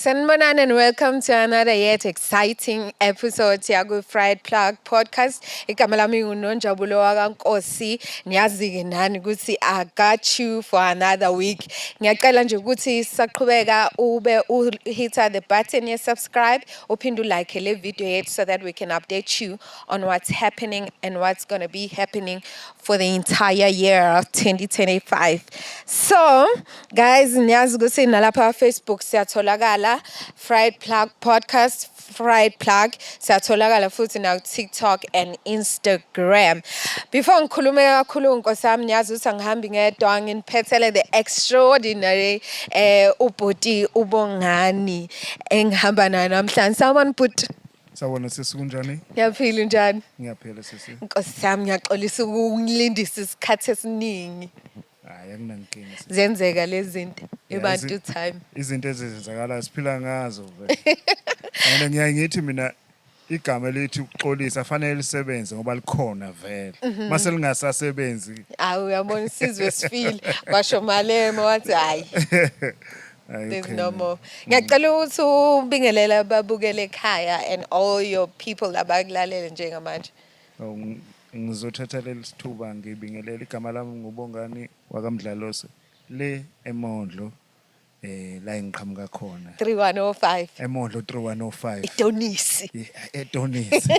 Sanibonani and welcome to another yet exciting episode yaku Fried Plug Podcast. Igama lami nguNonjabulo wakaNkosi. Niyazi-ke nani ukuthi I got you for another week. Ngiyacela nje ukuthi sisaqhubeka ube u-hit-a the button ye subscribe, uphinde u-like le video yethu so that we can update you on what's happening and what's going to be happening for the entire year of 2025. So, guys, niyazi ukuthi nalapha Facebook siyatholakala, Fried Plug Podcast, Fried Plug, siyatholakala futhi na TikTok and Instagram. Before ngikhulume kakhulu, nkosi yami, niyazi ukuthi angihambi ngedwa, nginiphethele the extraordinary ubhuti uBongani engihamba naye namhlanje. Sawubona, bhuti. Sawubona sisi, kunjani? Ngiyaphila, njani? Ngiyaphila sisi. Nkosi yami, ngiyaxolisa ukulindisa isikhathi esiningi. Hayi, akunankinga sisi. Ziyenzeka lezi zinto Yeah, ebantu time. Izinto ezenzakalayo siphila ngazo vele. And ngiyaye ngithi mina igama elithi ukuxolisa fanele lisebenze ngoba likhona vele. Mase lingasasebenzi. Awu, uyabona, isizwe sifile, kwasho Malema wathi hayi, Hayi, there's okay, no man. more. Ngiyacela ukuthi ubingelele ababukele ekhaya and all your people abakulalele njengamanje. Oh, ngizothatha leli sithuba ngibingelele. Igama lami nguBongani wakaMdlalose le eMondlo, la engiqhamuka khona. 3105. eMondlo 3105. Idonisi. Yeah, eDonisi.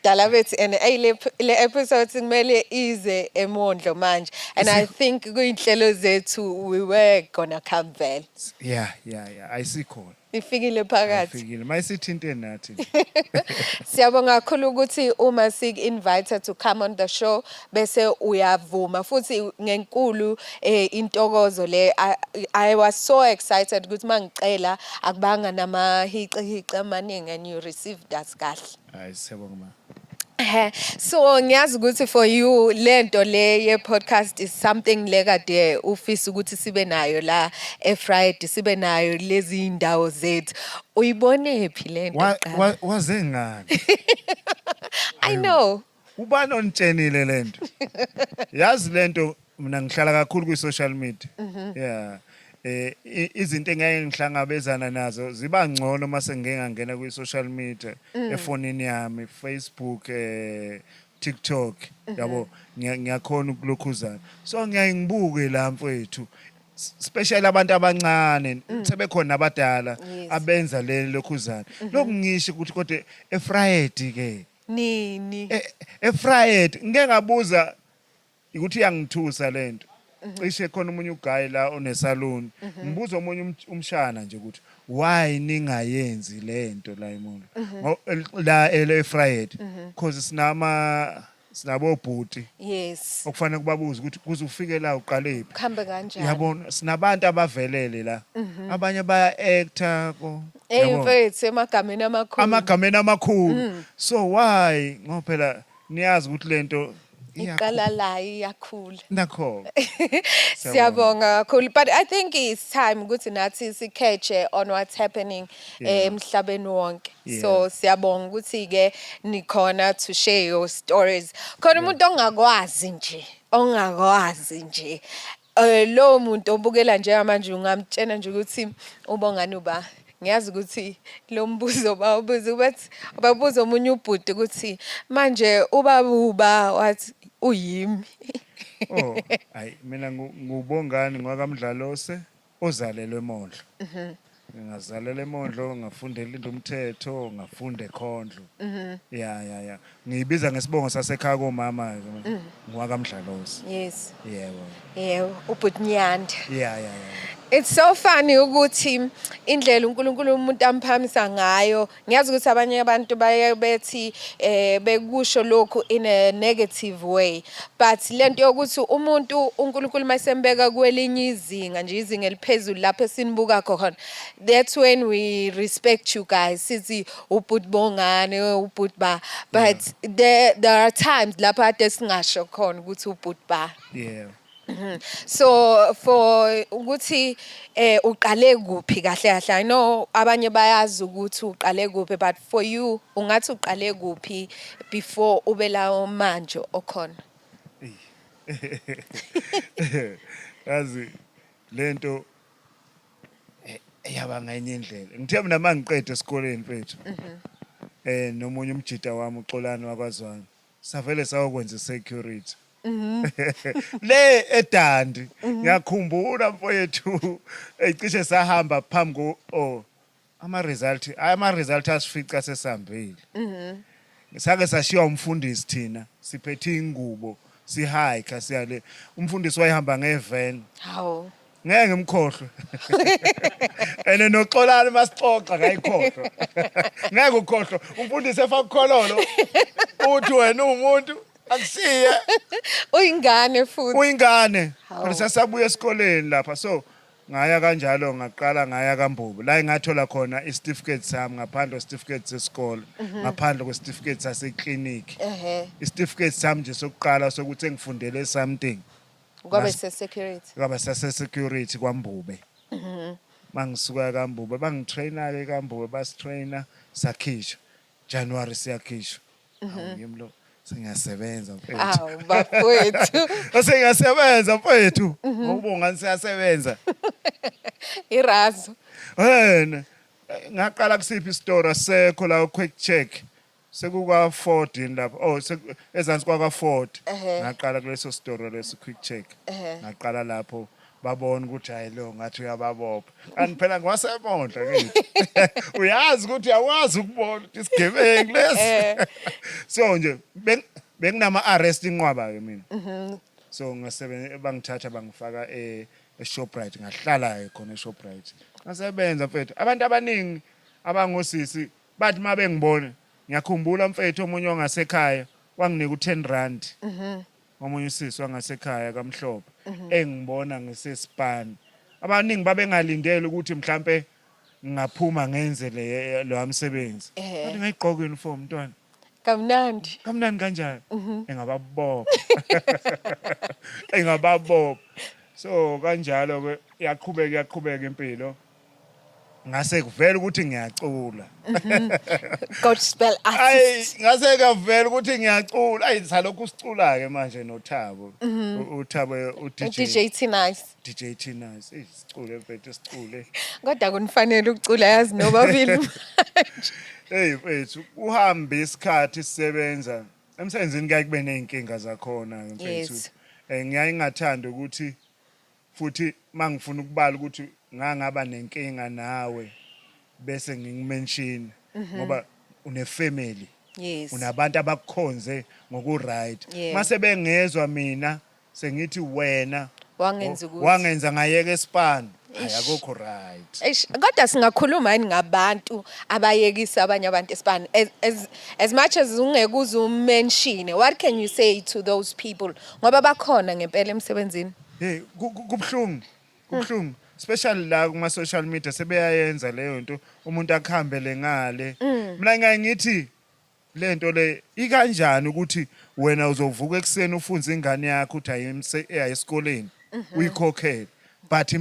Dala bethi and hey, le episode kumele ize eMondlo manje and I think kuyinhlelo zethu we were gonna come vele. Yeah, ayisikhona. Ifikile phakathi. Ayifikile. Mayisithinte nathi nje. Siyabonga kakhulu ukuthi uma sik-invite to come on the show bese uyavuma futhi ngenkulu intokozo le. I was so excited ukuthi mangicela akubanga namahici hici amaningi and you received us kahle. Hayi, siyabonga ma. Ehhe, so ngiyazi ukuthi for you lento le ye podcast is something le kade ufisa ukuthi sibe nayo la eFriday, sibe nayo lezi indawo zethu. Uyibone phi lento kuqala? Waze ngani? I know. Ubani onitshenile lento? Yazi lento mina ngihlala kakhulu kwi social media. Yeah. Izinto engeke ngihlangabezana nazo ziba ngcono mase ngike ngangena kwi social media efonini yami, Facebook, TikTok, yabo, ngiyakhona ukulokhuzana. So ngiyaye ngibuke la mfowethu, especially abantu abancane, sebekhona nabadala abenza le lokhuzana. Lokhu ngisho ukuthi kodwa eFriday ke Nini? eFriday ngike ngabuza ukuthi iyangithusa lento. Cishe khona omunye u-guy la onesalon, ngibuza omunye umshana nje ukuthi why ningayenzi lento la eMondlo, la eFriday, because sinabo bhuti okufanele kubabuze ukuthi kuze ufike la uqale phi. Kuhambe kanjani? Yabona, sinabantu abavelele la, abanye baya actor ko Hey yabo. mfethu, emagameni amakhulu. Amagameni amakhulu. So why? Ngoba phela niyazi ukuthi lento Iqala la, iyakhula. Nakho. Siyabonga kakhulu, but I think it's time ukuthi nathi si-catch on what's happening emhlabeni wonke. So siyabonga ukuthi ke nikhona to share your stories. Khona umuntu ongakwazi nje, ongakwazi nje. Lo muntu obukela njengamanje ungamtshena nje ukuthi uBongani uba? Ngiyazi ukuthi lo mbuzo bawubuza, bathi babuza omunye ubhuti ukuthi manje ubaba uba, wathi uyimi. Oh, hayi, mina nguBongani ngwakaMdlalose ozalelwe eMondlo. Ngazalelwa eMondlo, ngafundela umthetho, ngafunda eKhondlo. Yeah. Ngiyibiza ngesibongo sasekhaya komama ke, ngwakaMdlalose. Yebo. Yebo, ubhuti Nyanda. Yeah. It's so funny ukuthi indlela uNkulunkulu umuntu amphamisa ngayo. Ngiyazi ukuthi abanye abantu baye bethi bekusho lokhu in a negative way. But lento yokuthi umuntu uNkulunkulu masembeka kwelinye izinga nje, izinga eliphezulu lapho esinibuka khona. That's when we respect you guys. Sithi ubhuti Bongane, ubhuti ba. But there are times lapho ade singasho khona ukuthi ubhuti ba. So for ukuthi uqale kuphi kahle kahle, I know abanye bayazi ukuthi uqale kuphi, but for you ungathi uqale kuphi before ube la manje okhona? Yazi lento Yaba ngenye indlela. Ngithe mina mangiqeda esikoleni, mfethu, nomunye umjida wami uXolani wakwaZwane, savele sayokwenza security le eDundee. Ngiyakhumbula, mfowethu, ecishe sahamba phambi ko, oh, ama result asifica sesihambile. Sake sashiya umfundisi, thina siphethe ingubo, sihike siyale. Umfundisi wayehamba ngevan. Hawu. Ngeke ngimkhohlwe, ene noXolani masixoxa ngayikhohlwa. Ngeke ukhohlwe umfundisi efaka ukhololo, uthi wena uwumuntu akusiye. Uyingane futhi. Uyingane. Hawu. Phela sasabuya esikoleni lapha, so ngaya kanjalo, ngaqala ngaya kaMbubu la engathola khona isitifiketi sami, ngaphandle kwesitifiketi sesikole, ngaphandle kwesitifiketi saseklinikhi. Isitifiketi sami nje sokuqala sokuthi engifundele something Kwabe se-security. Kwaba sase-security kwaMbube. Mangisuka kaMbube, bangitraina-ke kaMbube, basitraina, sakhishwa January, siyakhishwa. Hawu, yimi lo, sengiyasebenza, mfethu. Awu, bafowethu. Sengiyasebenza, mfethu, ngokubonga siyasebenza. Irazo. Wena ngaqala kusiphi isitoro asekho la, Quick Check, sekuka Ford yini lapho, oh, ezansi kwaka Ford. Ngaqala kuleso sitoro leso, Quick Check. Ngaqala lapho, babona ukuthi hayi, lo ngathi uyababopha, kanti phela ngiwasemondla ngithi uyazi ukuthi uyawazi ukubona ukuthi isigebengu lesi. So nje benginama arrest inqwaba ke mina. So ngasebenza, bangithatha bangifaka e-Shoprite, ngahlala ke khona e-Shoprite, ngasebenza, mfethu. Abantu abaningi abangosisi bathi uma bengibona, ngiyakhumbula, mfethu, omunye wangasekhaya wanginika u-10 rand. Omunye usisi wangasekhaya kamhlophe engibona ngisesipani, abaningi babengalindele ukuthi mhlambe ngingaphuma ngenze le lo msebenzi. Bathi ngayigqoka uniform, mntwana. Kamnandi. Kamnandi kanjani, engababopha, engababopha. So kanjalo ke yaqhubeka, yaqhubeka impilo, ngase kuvela ukuthi ngiyacula. Gospel Ayi, artist. Ngase kavela ukuthi ngiyacula. Ayi, salokhu sicula ke manje noThabo. uThabo u-DJ. DJ T Nice. DJ T Nice. Eh, sicule, mfethu, sicule. Kodwa kunifanele ukucula, yazi, nobabili manje. Hey mfethu, uhambe isikhathi sisebenza emsebenzini, kuyaye kube nezinkinga zakhona mfethu. Ngiyaye ngingathanda ukuthi futhi mangifuna ukubala ukuthi ngangaba nenkinga nawe bese ngikumention, ngoba une family, unabantu abakukhonze ngoku right. Mase bengezwa mina sengithi wena wangenza ukuthi wangenza ngayeka espan, hayi, akukho right. Eish, kodwa singakhuluma yini ngabantu abayekisa abanye abantu esipani? As much as ungeke uze umention, what can you say to those people, ngoba bakhona ngempela emsebenzini? Hey, kubuhlungu, kubuhlungu, especially la kuma social media sebeyayenza leyo nto, umuntu akuhambele ngale. Mina ngiyaye ngithi lento le ikanjani ukuthi wena uzovuka ekuseni ufunze ingane yakho ukuthi ayimse esikoleni, uyikhokhele, but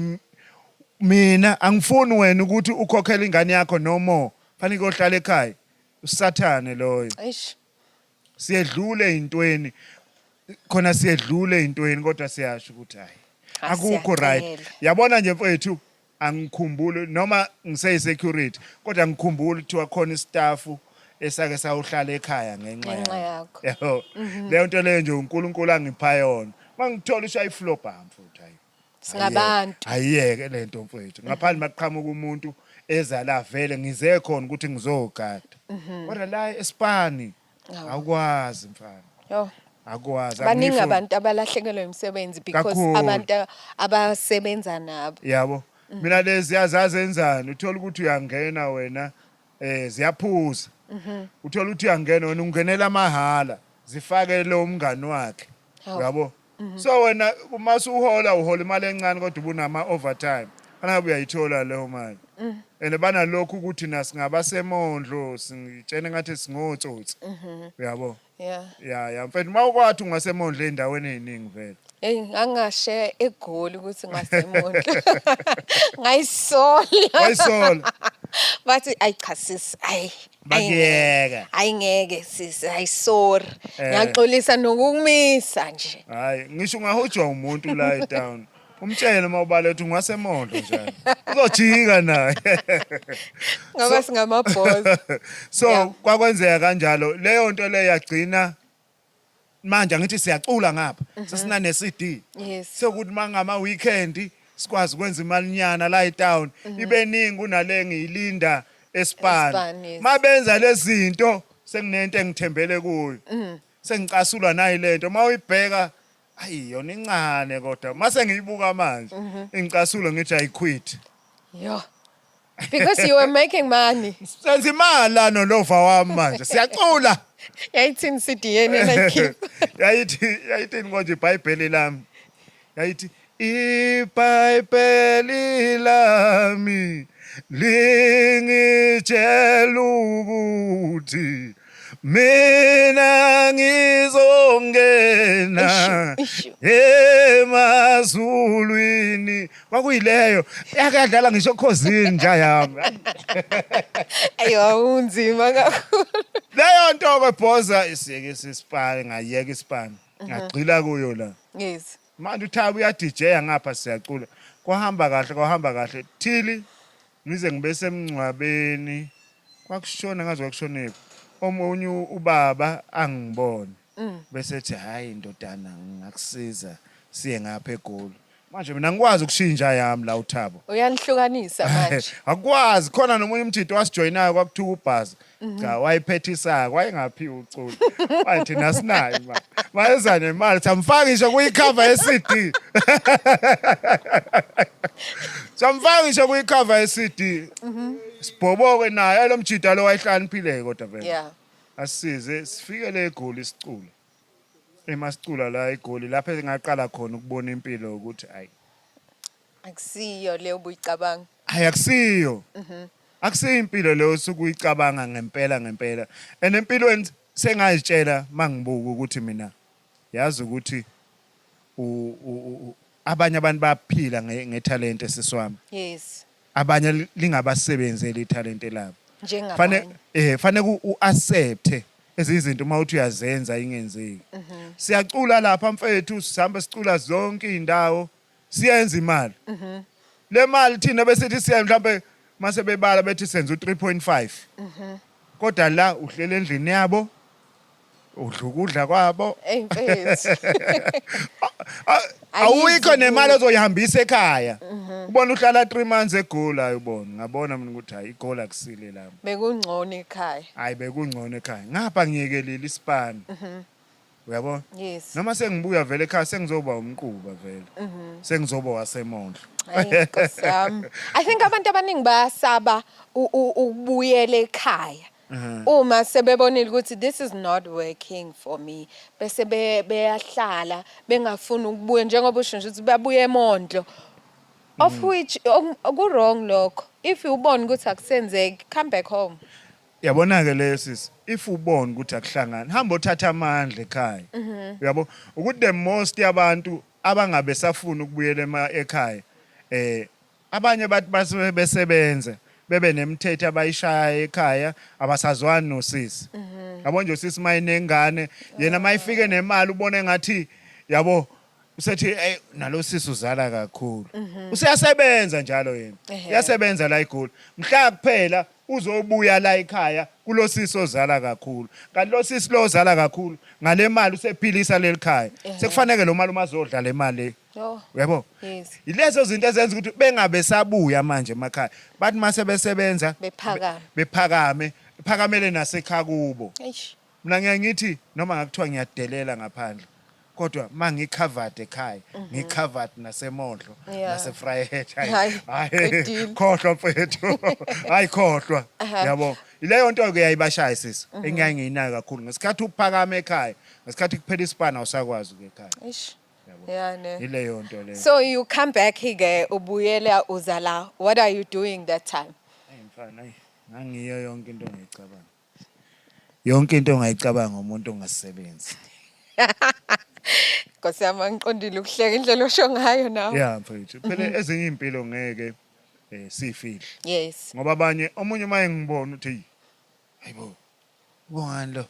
mina angifuni wena ukuthi ukhokhele ingane yakho no more, fanele uyohlala ekhaya. Usathane loyo. Eish. Siyedlule ey'ntweni khona, siyedlule ey'ntweni, kodwa siyasho ukuthi hayi, akukho right. Siyacela. Yabona nje, mfethu, angikhumbuli noma ngiseyi-security, kodwa ngikhumbula kuthiwa khona istaff esake sawuhlala ekhaya ngenxa Ngenxa yakho. Yabo, leyo nto leyo nje uNkulunkulu angipha yona. Mangithola ushaya iflop, mfethu, hayi. Singabantu. Ayiyeke lento, mfethu, ngaphandle maqhamuka umuntu eza la vele ngize khona ukuthi ngizogada, kodwa la esipani awukwazi, mfana. Yo. Akwazi. Baningi Angifuni. abantu abalahlekelwe imisebenzi because Kakhulu. abantu abasebenza nabo. Yabo, mina lezi azazenzani, uthola ukuthi uyangena wena, ziyaphuza, uthola ukuthi uyangena wena, ungenela amahhala, zifake lo mngani wakhe. Yabo, so wena uma usuhola, uhola imali encane, kodwa ubunama overtime, angabe uyayithola leyo mali. And banalokhu ukuthi nasingabasemondlo singitshene ngathi singotsotsi, uyabo. Ya, mfethu, mawukwathi ungasemondlo ey'ndaweni ey'ningi vele. Hey, ngangashe eGoli ukuthi ngasemondlo. Ngayisola. Wayisola. Bathi ayi cha sis, ayi. Bakuyeka. Ayingeke sis, ayi sorry. Ngiyaxolisa nokukumisa nje. Hayi, ngisho ungahojwa umuntu la etown. Umtshele uma ubala uthi ungasemondo njalo. Uzojika naye. Ngoba singamabhoza. So kwakwenzeka kanjalo leyo nto leyo yagcina manje angithi siyacula ngapha sesina ne CD. Sekuthi mangama weekend sikwazi ukwenza imalinyana la etown ibe ningi kunale ngiyilinda espan. Espan, yes. Mabenza lezinto senginento engithembele kuyo. Sengicasulwa nayi lento mawuyibheka ayi yona incane kodwa mase ngiyibuka manje ingicasula ngithi I quit. Yo. Because you were making money. Senza imali la nolova wami manje siyacula. Yayithini CD yenu enayikhipha? Yayithi yayithini konje iBhayibheli lami. Yayithi iBhayibheli lami lingitshela ukuthi mina ngizongena Ishu, ishu. Emazulwini. Kwakuyileyo yake yadlala ngisho okhozini nja yami. Ayo unzima kakhulu. Leyo nto ke bhoza isiyeke isipani ngayeka isipani ngagxila kuyo la. Manje uThabo uya-DJ ngapha siyacula. Kwahamba kahle kwahamba kahle thili ngize ngibe semngcwabeni kwakushona ngaze kwakushonephi omunye ubaba angibone bese ethi hayi ndodana ngingakusiza siye ngapha eGoli. Manje mina ngikwazi ukushintsha yami la uThabo. Uyanihlukanisa manje. Akwazi khona nomunye umjito wasijoyinayo kwakuthuka ubhaza. Cha wayiphethisaka wayengaphiwe uculo. Wathi thina sinayo imali. Wayeza nemali samfaka ngisho kuyicover ye-CD. Samfaka ngisho kuyicover ye-CD. Sibhoboke naye lo mjita lo wayehlaniphile kodwa vele. Asisize sifike le eGoli sicule. Emasicula la eGoli lapho engaqala khona ukubona impilo ukuthi ayi Akusiyo le obuyicabanga. Hayi akusiyo. Akusiyo impilo leyo osukuyicabanga ngempela ngempela. And empilweni sengayitshela mangibuka ukuthi mina yazi ukuthi abanye abantu baphila ngethalente siswami. Abanye lingabasebenzeli ithalente labo. Njengabanye. Fane fanele u-accept ezinye izinto uma uthi uyazenza ingenzeki. Siyacula lapha mfethu sihamba sicula zonke izindawo siyenza imali. Le mali thina besithi siya mhlambe mase bebala bethi senza u3.5. Kodwa la uhlele endlini yabo udla ukudla kwabo. Ey mfethu. Awuyikho nemali ozoyihambisa ekhaya. Ubona uhlala 3 months eGoli ayubona. Ngabona mina ukuthi hayi iGoli akusile lami. Bekungcono ekhaya. Hayi bekungcono ekhaya. Ngapha ngiyekelile isipani. Uyabona? Yes. Noma sengibuya vele ekhaya sengizoba umquba vele. Sengizoba waseMondlo. Hayi Nkosi yami. I think abantu abaningi bayasaba ukubuyela ekhaya. Uma sebebonile ukuthi this is not working for me bese beyahlala bengafuni ukubuya njengoba usho nje ukuthi babuye eMondlo. Of which ku wrong lokho. If ubona ukuthi akusenzeki come back home. Yabona ke leyo sisi if ubona ukuthi akuhlangani hamba othatha amandla ekhaya. Uyabo ukuthi the most yabantu abangabe safuna ukubuyela ema ekhaya abanye bathi basuke besebenza bebe nemithetho abayishaya ekhaya abasazwani nosisi. Yabo nje usisi mayinengane yena mayifike nemali ubone ngathi yabo usethi hey nalo sisi uzala kakhulu. Useyasebenza njalo yena. Uyasebenza la eGoli. Mhla kuphela uzobuya la ekhaya kulosisi ozala kakhulu. Kanti lo sisi lo ozala kakhulu ngale mali usephilisa leli khaya. Sekufanele lo malume azodla le mali. Uyabo? Yilezo zinto ezenza ukuthi bengabe sabuya manje emakhaya. Bathi mase besebenza bephakame. Bephakame, phakamele nasekhaya kubo. Mina ngiyaye ngithi noma ngakuthiwa ngiyadelela ngaphandle kodwa mangi-covered ekhaya ngi-covered naseMondlo nase-Vryheid Hayi, hayi qedile. Khohlwa mfethu hayi khohlwa yabo ileyo nto ke yayibashaya sisi engiyaye ngiyinaka kakhulu ngesikhathi uphakama ekhaya ngesikhathi kuphela isipana awusakwazi ukuya ekhaya. Eish. Yabo. Yeah, ne. Ileyo nto leyo. So you come back ke ubuyela uza la. What are you doing that time? Hayi mfana hayi ngangiyo yonke into ongayicabanga. Yonke into ongayicabanga umuntu ongasebenzi. Nkosi yami angiqondile ukuhleka indlela osho ngayo nawe. Yeah mfethu. Phela ezinye impilo ngeke sifihle. Yes. Ngoba abanye omunye uma engibona uthi hayibo ubongani lo.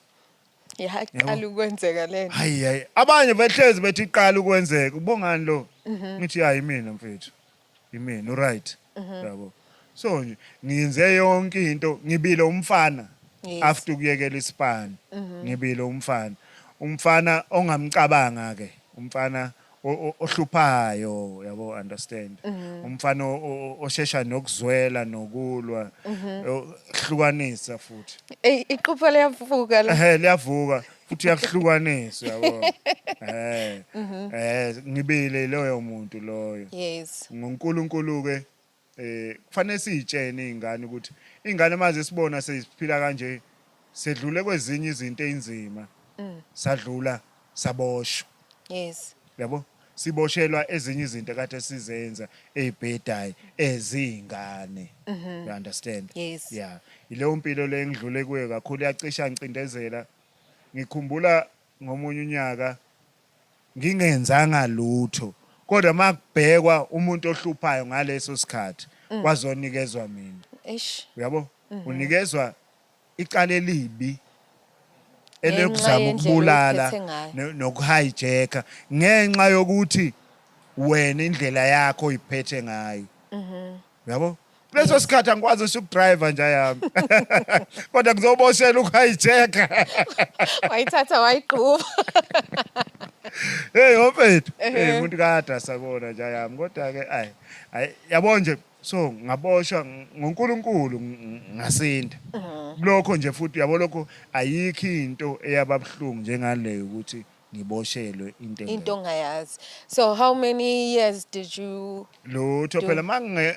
Yaqala ukwenzeka lento. Hayi hayi, abanye behlezi bethi iqala ukwenzeka. Ubongani lo? Ngithi hayi, mina mfethu, imina uright, yabo. So nje ngiyenze yonke into, ngibile umfana. After ukuyekela isipani, ngibile umfana, umfana ongamcabanga ke, umfana ohluphayo, yabo, understand, umfana oshesha nokuzwela nokulwa, hlukanisa futhi. Ey, iqupho liyavuka la. Ehe, liyavuka futhi, uyakuhlukanisa, yabo. Ngibile loyo muntu loyo. NgoNkulunkulu ke, kufanele siyitshene izingane ukuthi ingane maze sibona seziphila kanje, sedlule kwezinye izinto ezinzima, sadlula, saboshwa. Yabo, siboshelwa ezinye izinto kade sizenza ezibhedayo ezingane, you understand? Yes. Yeah, ileyo mpilo le engidlule kuyo kakhulu yacisha ngicindezela. Ngikhumbula ngomunye unyaka ngingenzanga lutho, kodwa makubhekwa umuntu ohluphayo ngaleso sikhathi, kwazonikezwa mina. Eish. Uyabo, unikezwa icala elibi Ngenxa elokuzama yendlela ukubulala oyiphethe ngayo. Nokuhijacka ngenxa yokuthi wena indlela yakho oyiphethe ngayo, uyabo. Leso sikhathi angikwazi ngisho ukudrive nje yami, kodwa ngizoboshela ukuhijacka. Wayithatha wayigquba. Hey mfethu, hey umuntu kade asabona nje yami, kodwa ke ayi ayi, yabo nje. So ngaboshwa ngoNkulunkulu, ngasinda kulokho nje futhi, yabo. Lokho ayikho into eyababuhlungu njengaleyo ukuthi ngiboshelwe into Into engekho. ongayazi. So how many years did you Lutho phela,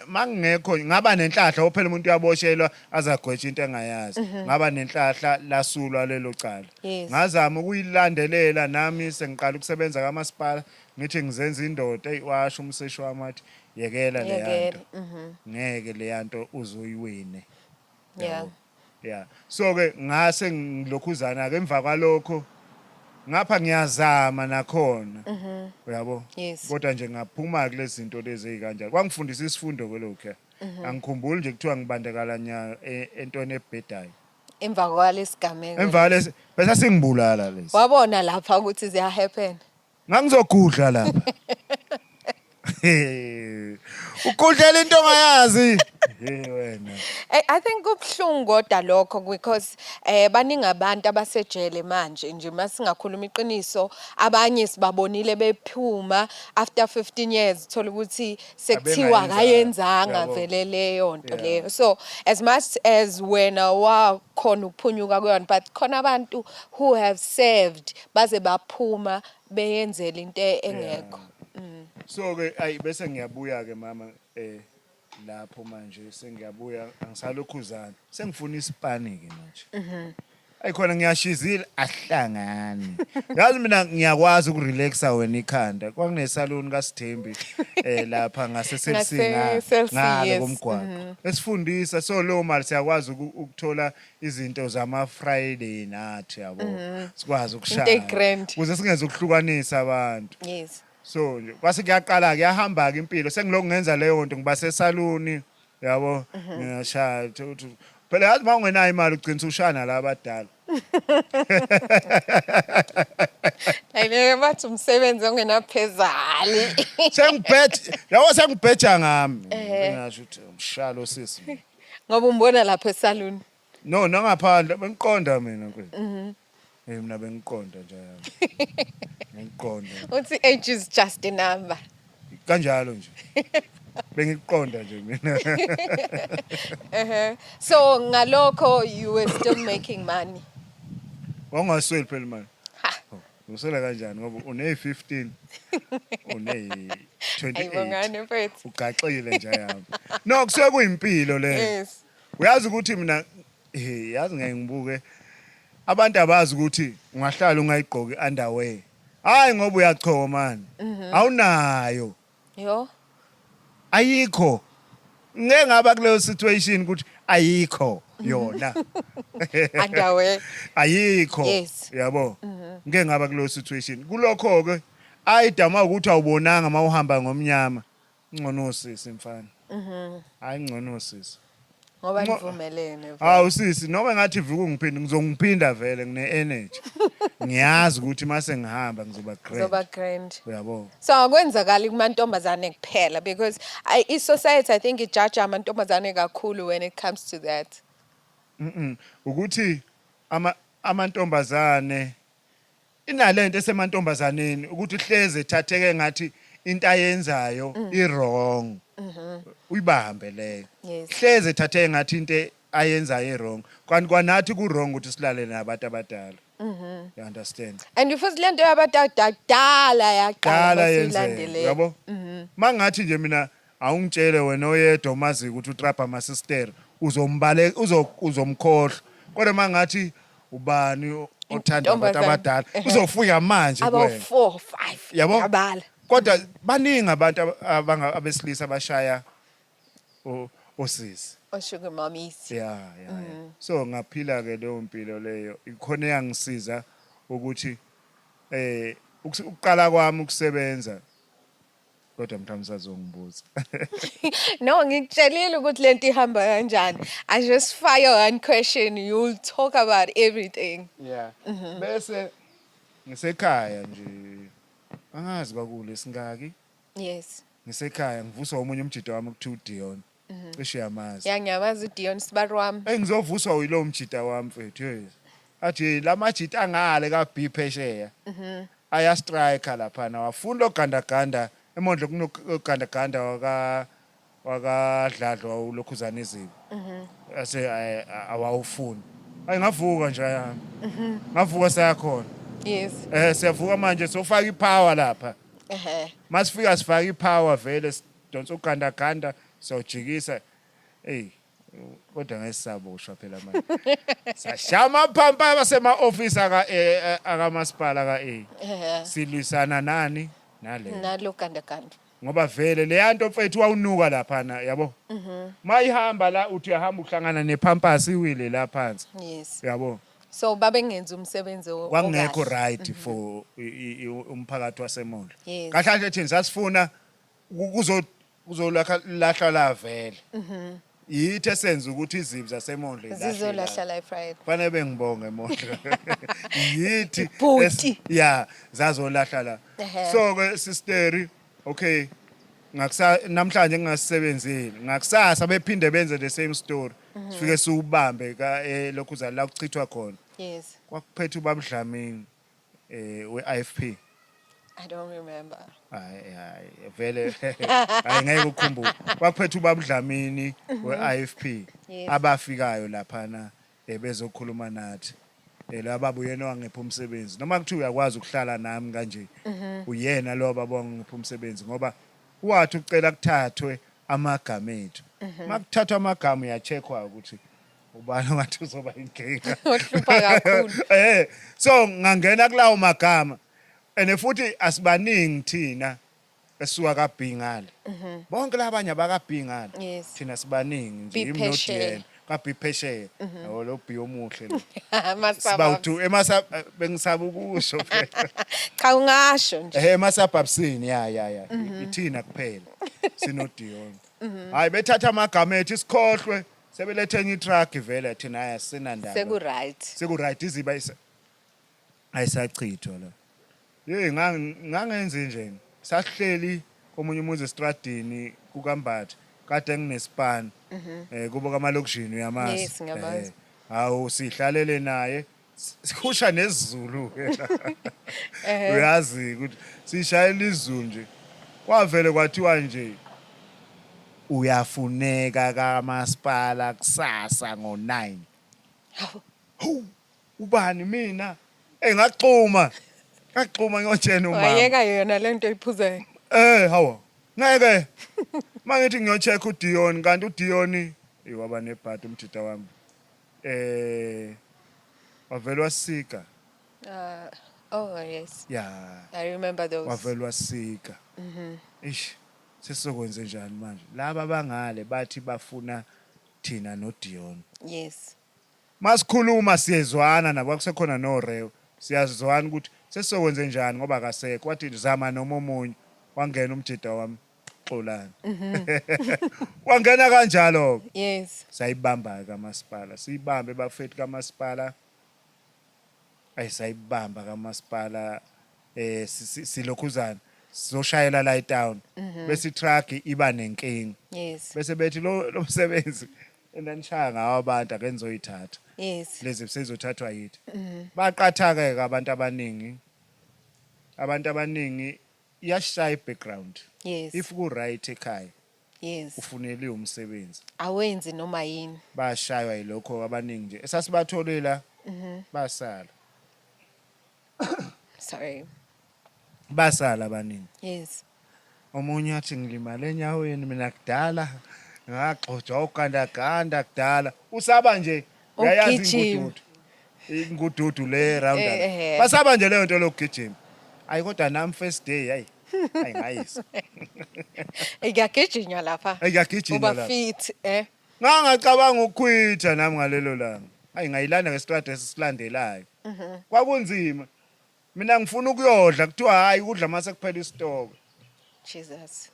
mangingekho ngaba nenhlahla ophela umuntu uyaboshelwa azagwetsha into engayazi. Ngaba nenhlahla, lasulwa lelo cala. Ngazama ukuyilandelela nami, sengiqala ukusebenza kamasipala, ngithi ngizenza indoda. Eyi, washo umseshi wami wathi yekela leya Yekela. nto, ngeke leya nto uzoyiwine. Yabo, yeah. So ke ngase ngilokhuzana ke emva kwalokho, ngapha ngiyazama nakhona, uyabo. Kodwa nje ngaphuma kulezi zinto lezi ezikanjalo, kwangifundisa isifundo ke lokho. Angikhumbuli nje kuthiwa ngibandakanya entweni ebhedayo. Emva kwalesigameko. Emva kwalesi bese singibulala lesi. Wabona lapha ukuthi ziya happen. Ngangizogudla lapha. Ugudlela into ongayazi. Hey wena. I think kubuhlungu kodwa lokho, because baningi abantu abasejele manje nje, masingakhuluma iqiniso, abanye sibabonile bephuma after 15 years, thola ukuthi sekuthiwa Abengayenzanga, akayenzanga yabo. vele leyo nto leyo. So as much as wena wakhona ukuphunyuka kuyona, but khona abantu who have served baze baphuma beyenzela into engekho. So ke ayi, bese ngiyabuya ke mama, lapho manje sengiyabuya, angisalokhuzana, sengifuna isipani ke manje. Ayikhona ngiyashizile, ahlangani. Yazi mina ngiyakwazi ukurelaxa wena ikhanda. Kwakunesalon kaSithembi lapha ngase Cell C, Ngase Cell C, ngale komgwaqo. Esifundisa, so leyo mali siyakwazi ukuthola izinto zama Friday nathi, yabo. Sikwazi ukushaya. Into eyi-grand. Ukuze singenze ukuhlukanisa abantu. So nje kwase kuyaqala kuyahamba ke impilo, sengilokhu ngenza leyo nto, ngiba sesaluni, yabo, ngiyashaya phela yazi uma ungenayo imali ugcina ushana la abadala. Ayike bathi umsebenzi ongenaphezali. Sengibheja, yabo, sengibheja ngami, ngingasho ukuthi umshalo sisi. Ngoba umbona lapha esaluni. No, nangaphandle bengiqonda mina mfethu. Mina bengiqonda nje yami, ngiqonda. Uthi age is just a number. Kanjalo nje bengiqonda nje mina. So ngalokho you were still making money. Wangasweli phela imali. Ha. Uswela kanjani ngoba une-15, une-28. Ayibongane mfethu. Ugaxile nje yami. No, kusuke kuyimpilo leyo. Uyazi ukuthi mina, yazi ngeke ngibuke abantu abazi ukuthi ungahlala ungayigqoki underwear, hayi ngoba uyachoma mani, awunayo. Yo. Ayikho, ngeke ngaba kuleyo situation ukuthi ayikho yona. Underwear. Ayikho. Yabo, ngeke ngaba kuleyo situation. Kulokho ke ayidama ukuthi awubonanga mawuhamba ngomnyama, ngcono sisi mfana, hayi, ngcono sisi. Ngoba nivumelene vele. Hawu sisi noma ngathi vuka ungiphinde ngizongiphinda vele ngine energy. Ngiyazi ukuthi mase ngihamba ngizoba grand. Zoba grand. Uyabo? So akwenzakali kumantombazane kuphela because i-society I think ijaja amantombazane kakhulu when it comes to that. Ukuthi ama amantombazane inalento esemantombazaneni ukuthi hleze ethatheke ngathi into ayenzayo i-wrong. Uyibambe leyo. Hleze ethatheke ngathi into ayenzayo i-wrong. Kanti kwanathi ku-wrong ukuthi silale nabantu abadala. You understand? And futhi lento yabantu abadala yaqala Dala yenzeka. basiyilandelela. Yabo? Mangathi nje mina awungitshele wena oyedwa umazi ukuthi utrapa ama sister uzombale uzomkhohlwa. Kodwa mangathi ubani othanda abantu Intombazane. abadala uzofika manje About kuwena. 4 5 Yabo? Yabala. Kodwa baningi abantu abesilisa abashaya osisi. O-sugar mommies. Yeah. So ngaphila ke leyo mpilo leyo. Ikhona eyangisiza ukuthi ukuqala kwami ukusebenza kodwa mhlawumbe usazongibuza. No, ngikutshelile ukuthi lento ihamba kanjani. I just fire one question, you'll talk about everything. Yeah. Bese ngisekhaya nje angazi kwakulesingaki. Yes. Ngisekhaya ngivuswa omunye umjida wami kuthiwa uDion. Cishe yamazi. Ya ngiyamazi uDion sibari wami. Engizovuswa yilo mjida wami mfethu. Hey. Athi lamajita angale ka B phesheya. Aya striker lapha na wafunda ogandaganda eMondlo kunogandaganda wakadladlwa ulokhuzana izibi. Ase awawufuni. Ayi ngavuka nje yami. Ngavuka sayakhona. Yes. Siyavuka manje sofaka ipower lapha. Masifika sifaka ipower vele sidonsa ugandaganda siyojikisa. Hey kodwa ngesisaboshwa phela manje. Sashama phampa basema office aka akamasipala ka A. Silwisana nani nale. Nalo gandaganda. Ngoba vele le nto mfethu wawunuka lapha na yabo. Mayihamba la uthi uyahamba uhlangana nepampers iwile la phansi. Yes. Yabo. So babengenza umsebenzi Kwangekho okahle. right for umphakathi waseMondlo. Yes. Kahle kahle thina sasifuna kuzolahla lahla la vele. Yithi esenza ukuthi izibi zaseMondlo ilahle la. Zizolahla la ePride. Kufanele bengibonge Mondlo. Yithi Bhuti. Yeah, zazolahla la. So ke sister, okay, ngakusa namhlanje ngingasebenzile. Ngakusasa bephinde benze the same story. Sifike siubambe ka lokhuza la kuchithwa khona. Yes. Kwakuphethe ubaba Dlamini we-IFP. I don't remember. Hayi hayi vele hayi ngeke ukukhumbule. Kwakuphethe ubaba Dlamini we-IFP abafikayo laphana bezokhuluma nathi. Lo baba uyena owangipha umsebenzi. Noma kuthiwa uyakwazi ukuhlala nami kanje. Uyena lo baba owangipha umsebenzi ngoba wathi ucela kuthathwe amagama ethu. Makuthathwa amagama uyacheckwa ukuthi ubani ongathi uzoba inkinga. Ohlupha kakhulu. So ngangena kulawo magama. And futhi asibaningi thina esuka ka B ngale. Bonke labanye abaka B ngale. Yes. Thina sibaningi nje B yimi phesheya. noDiana ka B phesheya. Yabo lo B omuhle lo. Masaba. Sibawuthi emasa bengisaba ukusho phela. Cha ungasho nje. Emasabhabsini ya ya ya. Ithina kuphela. SinoDion. Hayi bethatha amagama ethu isikhohlwe sebelethe enye itruck vele thina hayi asinandaba. Seku right. Seku right iziba ayisachithwa la. Hey ngangenze nje. Sahleli komunye umuzi estradini kukaMbatha kade nginespan. Kubo kamalokishini uyamazi. Yes, ngiyamazi. Hawu sihlalele naye sikhusha nezulu. Uyazi ukuthi sishayela izulu nje. Kwavele kwathiwa nje uyafuneka kamasipala kusasa ngo9. Hawu. Hawu, ubani mina? Ngaxhuma. Ngaxhuma ngiyotshena umama. Wayeka yona lento oyiphuzayo. Hawa. Ngeke. Mangithi ngiyocheck uDion kanti uDion iwaba nebhadi umjida wami. Wavele wasika. Oh yes. Yeah. I remember those. Wavele wasika. Ish, sesizokwenza njani manje? Laba bangale bathi bafuna thina noDion. Yes. Masikhuluma siyezwana nabo akusekhona noReo. Siyazwana ukuthi sesizokwenza njani ngoba akasekho. Wathi zama noma omunye. Wangena umjida wami. Xolani. Wangena kanjalo ke. Sayibamba kamasipala, siyibambe bafethu kamasipala. Ayi, sayibamba kamasipala, silokhuzana sizoshayela la etown, bese itruck iba nenkinga, bese bethi lo msebenzi endanishaya ngawo abantu ake nizoyithatha, lezi sezothathwa yithi. Baqathaka ke abantu abaningi, abantu abaningi iyashaya i-background. If ku right ekhaya, ufuneliwe umsebenzi, Awenzi noma yini. Bashaywa yilokho abaningi nje esasibathole la, basala. Sorry. Basala abaningi. Omunye athi, "Ngilimale enyaweni mina kudala, ngagxojwa ugandaganda kudala." Usaba nje, uyayazi, Ukugijima. ingududu, ingududu le round. Basaba nje leyo nto lokugijima. Ayi, kodwa nami first day, hayi hayi, ngayisa. Kuyagijinywa lapha. Kuyagijinywa Uba lapha. fit, eh. Ngangacabanga ukuquitha nami ngalelo langa. Ayi, ngayilanda ngesitrade esilandelayo. Kwakunzima. Mina ngifuna ukuyodla, kuthiwa hayi, ukudla mase kuphela isitoko. Jesus.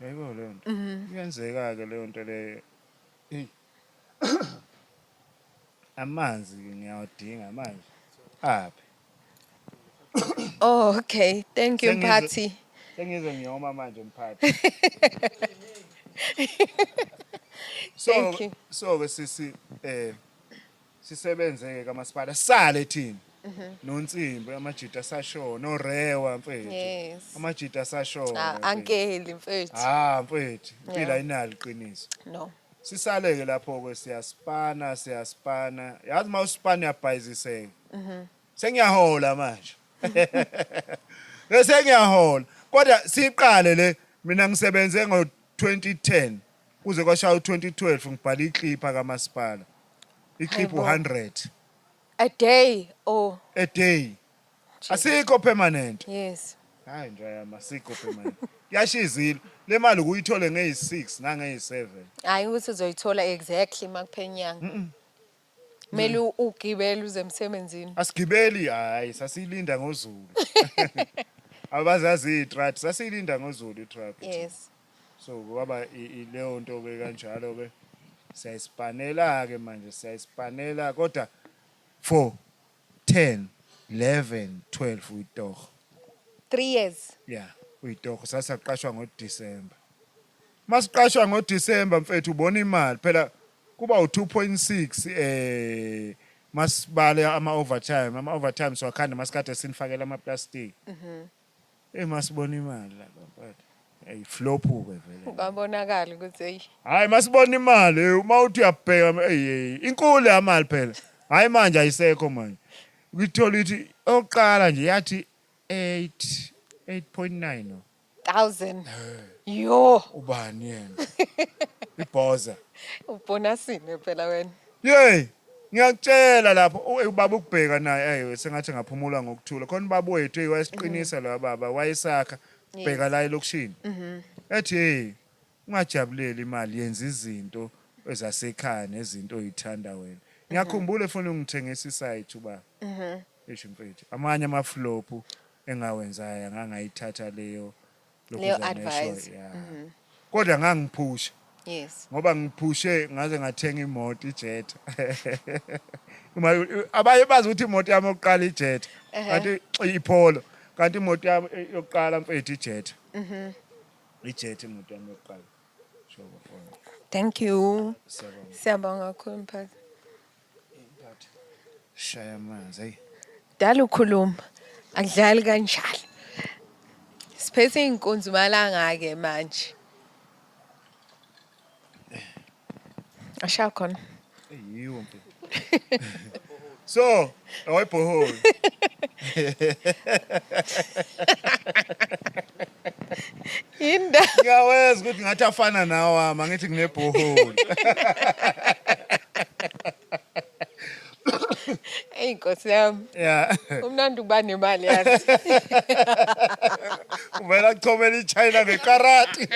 Yayibona leyo nto. Iyenzeka ke leyo nto leyo. Hey. Amanzi ngiyawadinga manje. Aphi? Oh, okay. Thank you, Mphathi. Sengize ngiyoma manje, mphathi. So Thank you. So ke sisi, sisebenze ke kamasipala, sale thina nonsimbi, amajita sashona, norewa mfethu. Amajita sashona, Ah, mfethu. Ankeli mfethu. Ah mfethu, impilo ayinalo iqiniso. No. Sisaleke lapho ke, siyaspana, siyaspana. Yazi uma uspana uyabhayiziseka. Sengiyahola manje. Bese ngiyahola. Kodwa siqale le, mina ngisebenze ngo 2010 kuze kwashaya u2012 ngibhala iclipper kamasipala. Iclip Hayibo. 100 A day. Oh. A day. Asikho permanent. Hayi nje yami, asikho permanent. Yashizile. Le mali ukuyithole ngeyi6 nangeyi7. Hayi, ukuthi uzoyithola exactly makuphela inyanga. Kumele ugibele uze emsebenzini. Asigibeli, hayi, sasiyilinda ngozulu. Abazazi itruck, sasiyilinda ngozulu itruck. So kwaba leyo nto ke kanjalo ke, siyayispanela ke manje, siyayispanela kodwa for 10 11 12 uyitoho. 3 years. Yeah, uyitoho, sasaqashwa ngoDecember. Masiqashwa ngoDecember mfethu, ubona imali phela kuba u2.6, masibale ama overtime, ama overtime siwakhanda masikade sinifakela ama plastic. Masibona imali lapha mfethu. Hey, flop ke vele. Kwabonakala ukuthi hey. Hayi, masibona imali, uma uthi uyabheka, hey hey, inkulu yamali phela. Hayi, manje ayisekho manje. Ukuthola ithi oqala nje yathi 8 8.9 no. Thousand. Yo. Ubani yena? Ibhoza. Ubonasile phela wena. Yey, ngiyakutshela lapho ubaba ukubheka naye, hey, sengathi ngaphumula ngokuthula. Khona ubaba wethu, hey, wayesiqinisa lo baba, wayesakha bheka la elokishini. Ethi, "Hey, ungajabuleli imali, yenza izinto ezasekhaya nezinto oyithanda wena." Ngiyakhumbula efuna ungithengisa isite ubaba. Isho mfethu, amanye amaflop engawenzayo ngangayithatha leyo Leyo lokhuzana esho, advice. Yeah. Kodwa ngangiphusha ngoba ngiphushe ngaze ngathenga imoto iJetta. Uma abaye bazi ukuthi imoto yami yokuqala iJetta, kanti iPolo, kanti imoto yami yokuqala mfethu iJetta. IJetta imoto yami yokuqala. Sho bafana. Thank you. Siyabonga. Siyabonga kakhulu, mphathi. Shaya amanzi, hey. Dala ukhuluma. Akudlali kanjalo. Siphethe inkunzi malanga ke manje. Ashaya khona. Eyiwo mfethu. So, awayibhoholi. Yinda. Ngiyaweza ukuthi ngathi afana nawe ama ngithi nginebhoholi. Ey Nkosi yami. Umnandi ukuba nemali, yazi. Uvela kuchomela iChina ngekarati.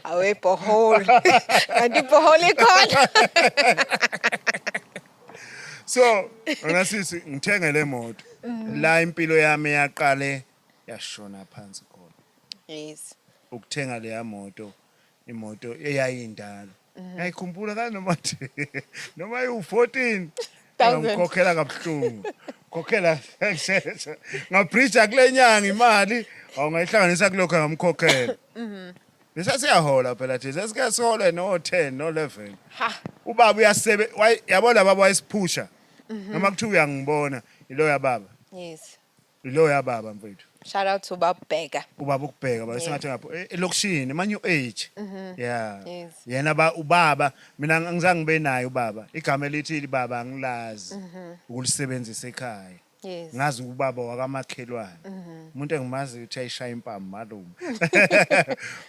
Awe borehole. Kanti borehole ikhona. So, wena sisi, ngithenge le moto. La impilo yami yaqale yashona phansi khona. Ukuthenga leya moto, imoto eyayindala. Ngiyayikhumbula kanoma noma iwu-14 Thousand. ngikhokhela kabuhlungu, khokhela kushesha, ngabridge kule nyanga imali awungayihlanganisa kulokho ngamkhokhela. Bese siyahola phela thina, sesike sihole no 10 no 11. Ha. Ubaba uyasebe yabona baba wayesiphusha noma kuthiwa uyangibona iloya baba. Iloya baba mfethu. Shout out to Babheka. Ubaba ukubheka baba sengathi ngapho elokishini ema New Age, yeah. Yena ba ubaba mina angizange ngibe naye ubaba, igama elithi baba angilazi ukulisebenzisa ekhaya. Ngazi ubaba wakamakhelwane, umuntu engimazi ukuthi ayishaya impama malume,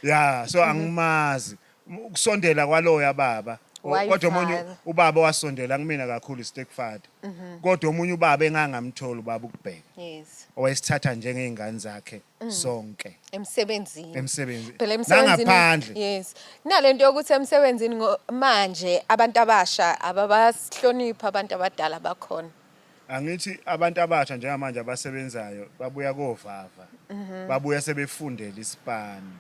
yeah, so angimazi ukusondela kwaloya baba. Kodwa omunye Wayifaka. ubaba wasondela kumina kakhulu, stepfather, kodwa omunye ubaba engangamthola, ubaba ukubheka owayesithatha njengey'ngane zakhe sonke. Emsebenzini. Emsebenzini. Phela emsebenzini. Nangaphandle. Yes. Kunalento yokuthi emsebenzini manje abantu abasha ababasihlonipha abantu abadala bakhona. Angithi abantu abasha njengamanje abasebenzayo babuya kovava, babuya sebefundela isipani,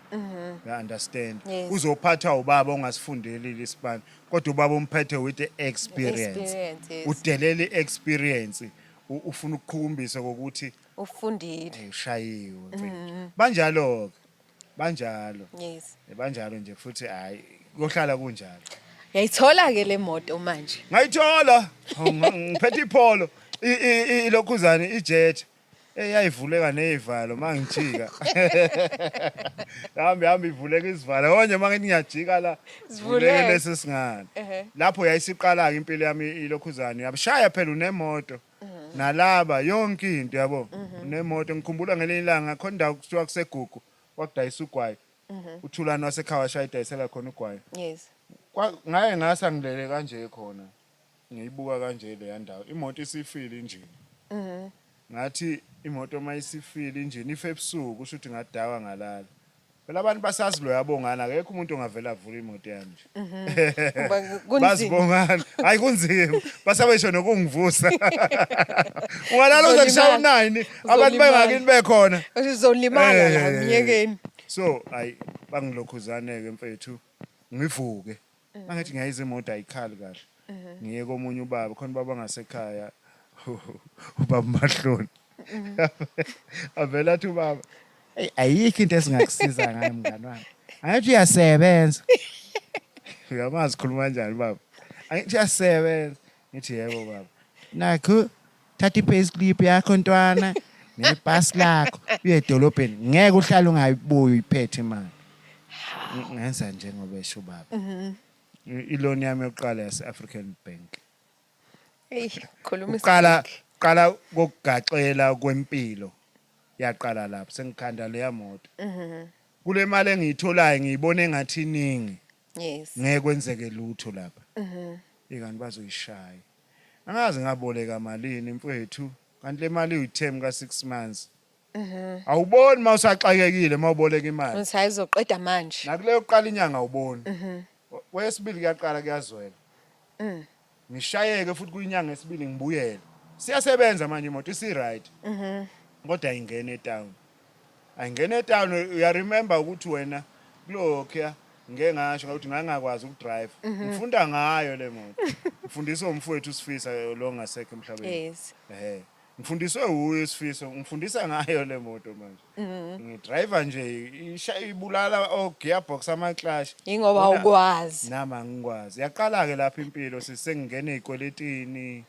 you understand? Yes. Uzophathwa ubaba ongasifundeli isipani, kodwa ubaba umphethe with the experience. Experience, yes. Udelela i-experience, ufuna ukuqhukumbisa kokuthi Ufundile. "Hey, ushayiwe mfethu." Banjalo ke, banjalo. Banjalo nje futhi, hayi, kohlala kunjalo. Yayithola ke le moto manje. Ngayithola. Hawu, ngiphethe iPolo, ilokhuzane, iJet eyayivuleka nezivalo mangijika, hambe hambe ivuleka izivalo konje mangithi ngiyajika la Zivuleke. vuleke lesi singane. Lapho yayisiqala ke impilo yami ilokhuzane, yabishaya phela unemoto nalaba yonke into yabo, unemoto. Ngikhumbula ngelinye ilanga khona indawo kuthiwa kusegugu, kwakudayisa ugwayi, uthulani wasekhaya washaya idayisela khona ugwayi. Ngaye ngasa ngilele kanje khona, ngiyibuka kanje leya ndawo, imoto isifile injini. Ngathi imoto mayisifile injini, ife ebusuku, kusho ukuthi ngadawa ngalala. Phela abantu basazi lo yabongana, akekho umuntu ongavela avula imoto yami nje. Kuba kunzima. Bazibongana, hayi kunzima, basabesho nokungivusa. Ungalala uze kushaya Uzolimala. u9 abantu Uzolimala. bengakini bekhona. Uzolimala la myekeni. So hayi, bangilokhuzane-ke mfethu, ngivuke mangithi ngiyayiza imoto ayikhali kahle, ngiye komunye ubaba khona, ubaba ngasekhaya, ubaba Mahloni. Avela athi ubaba, "Eyi, ayikho into esingakusiza ngayo mngani wami, angithi uyasebenza?" Uyamazi khuluma kanjani baba? "Angithi uyasebenza?" Ngithi, "Yebo baba." "Nakhu, thatha i-payslip yakho ntwana nebhasi lakho uye edolobheni, ngeke uhlale ungayibuyi uyiphethe imali." Ngenza njengoba esho ubaba. Iloan yami yokuqala yase-African Bank. Eyi, khuluma. Uqala qala kokugaxela kwempilo yaqala lapho sengikhanda leya moto. Kule mali engiyitholayo ngiyibona engathi iningi. Ngeke kwenzeke lutho lapha. Ikanti bazoyishaya. Angazi ngaboleka malini mfowethu, kanti le mali uyi-term ka 6 months. Awuboni mawusaxakekile mawuboleka imali. Uthi hayizoqeda manje. Nakuleyo kuqala inyanga awuboni. Kwesibili kuyaqala kuyazwela. Ngishayeke futhi kuyinyanga esibili ngibuyele. Siyasebenza manje imoto isi right. Kodwa ayingene etown. Ayingene etown, uya remember ukuthi wena kulokho ngeke ngasho ukuthi ngangakwazi ukudrive. Ngifunda ngayo le moto. Ngifundiswe umfowethu uSifisa lo ngasekho emhlabeni. Ngifundiswe uye uSifiso, ngifundisa ngayo le moto manje. Ngidriver nje ibulala o gearbox, ama clutch. Ingoba awukwazi. Nami angikwazi. Yaqala ke lapha impilo, sisengingena ezikweletini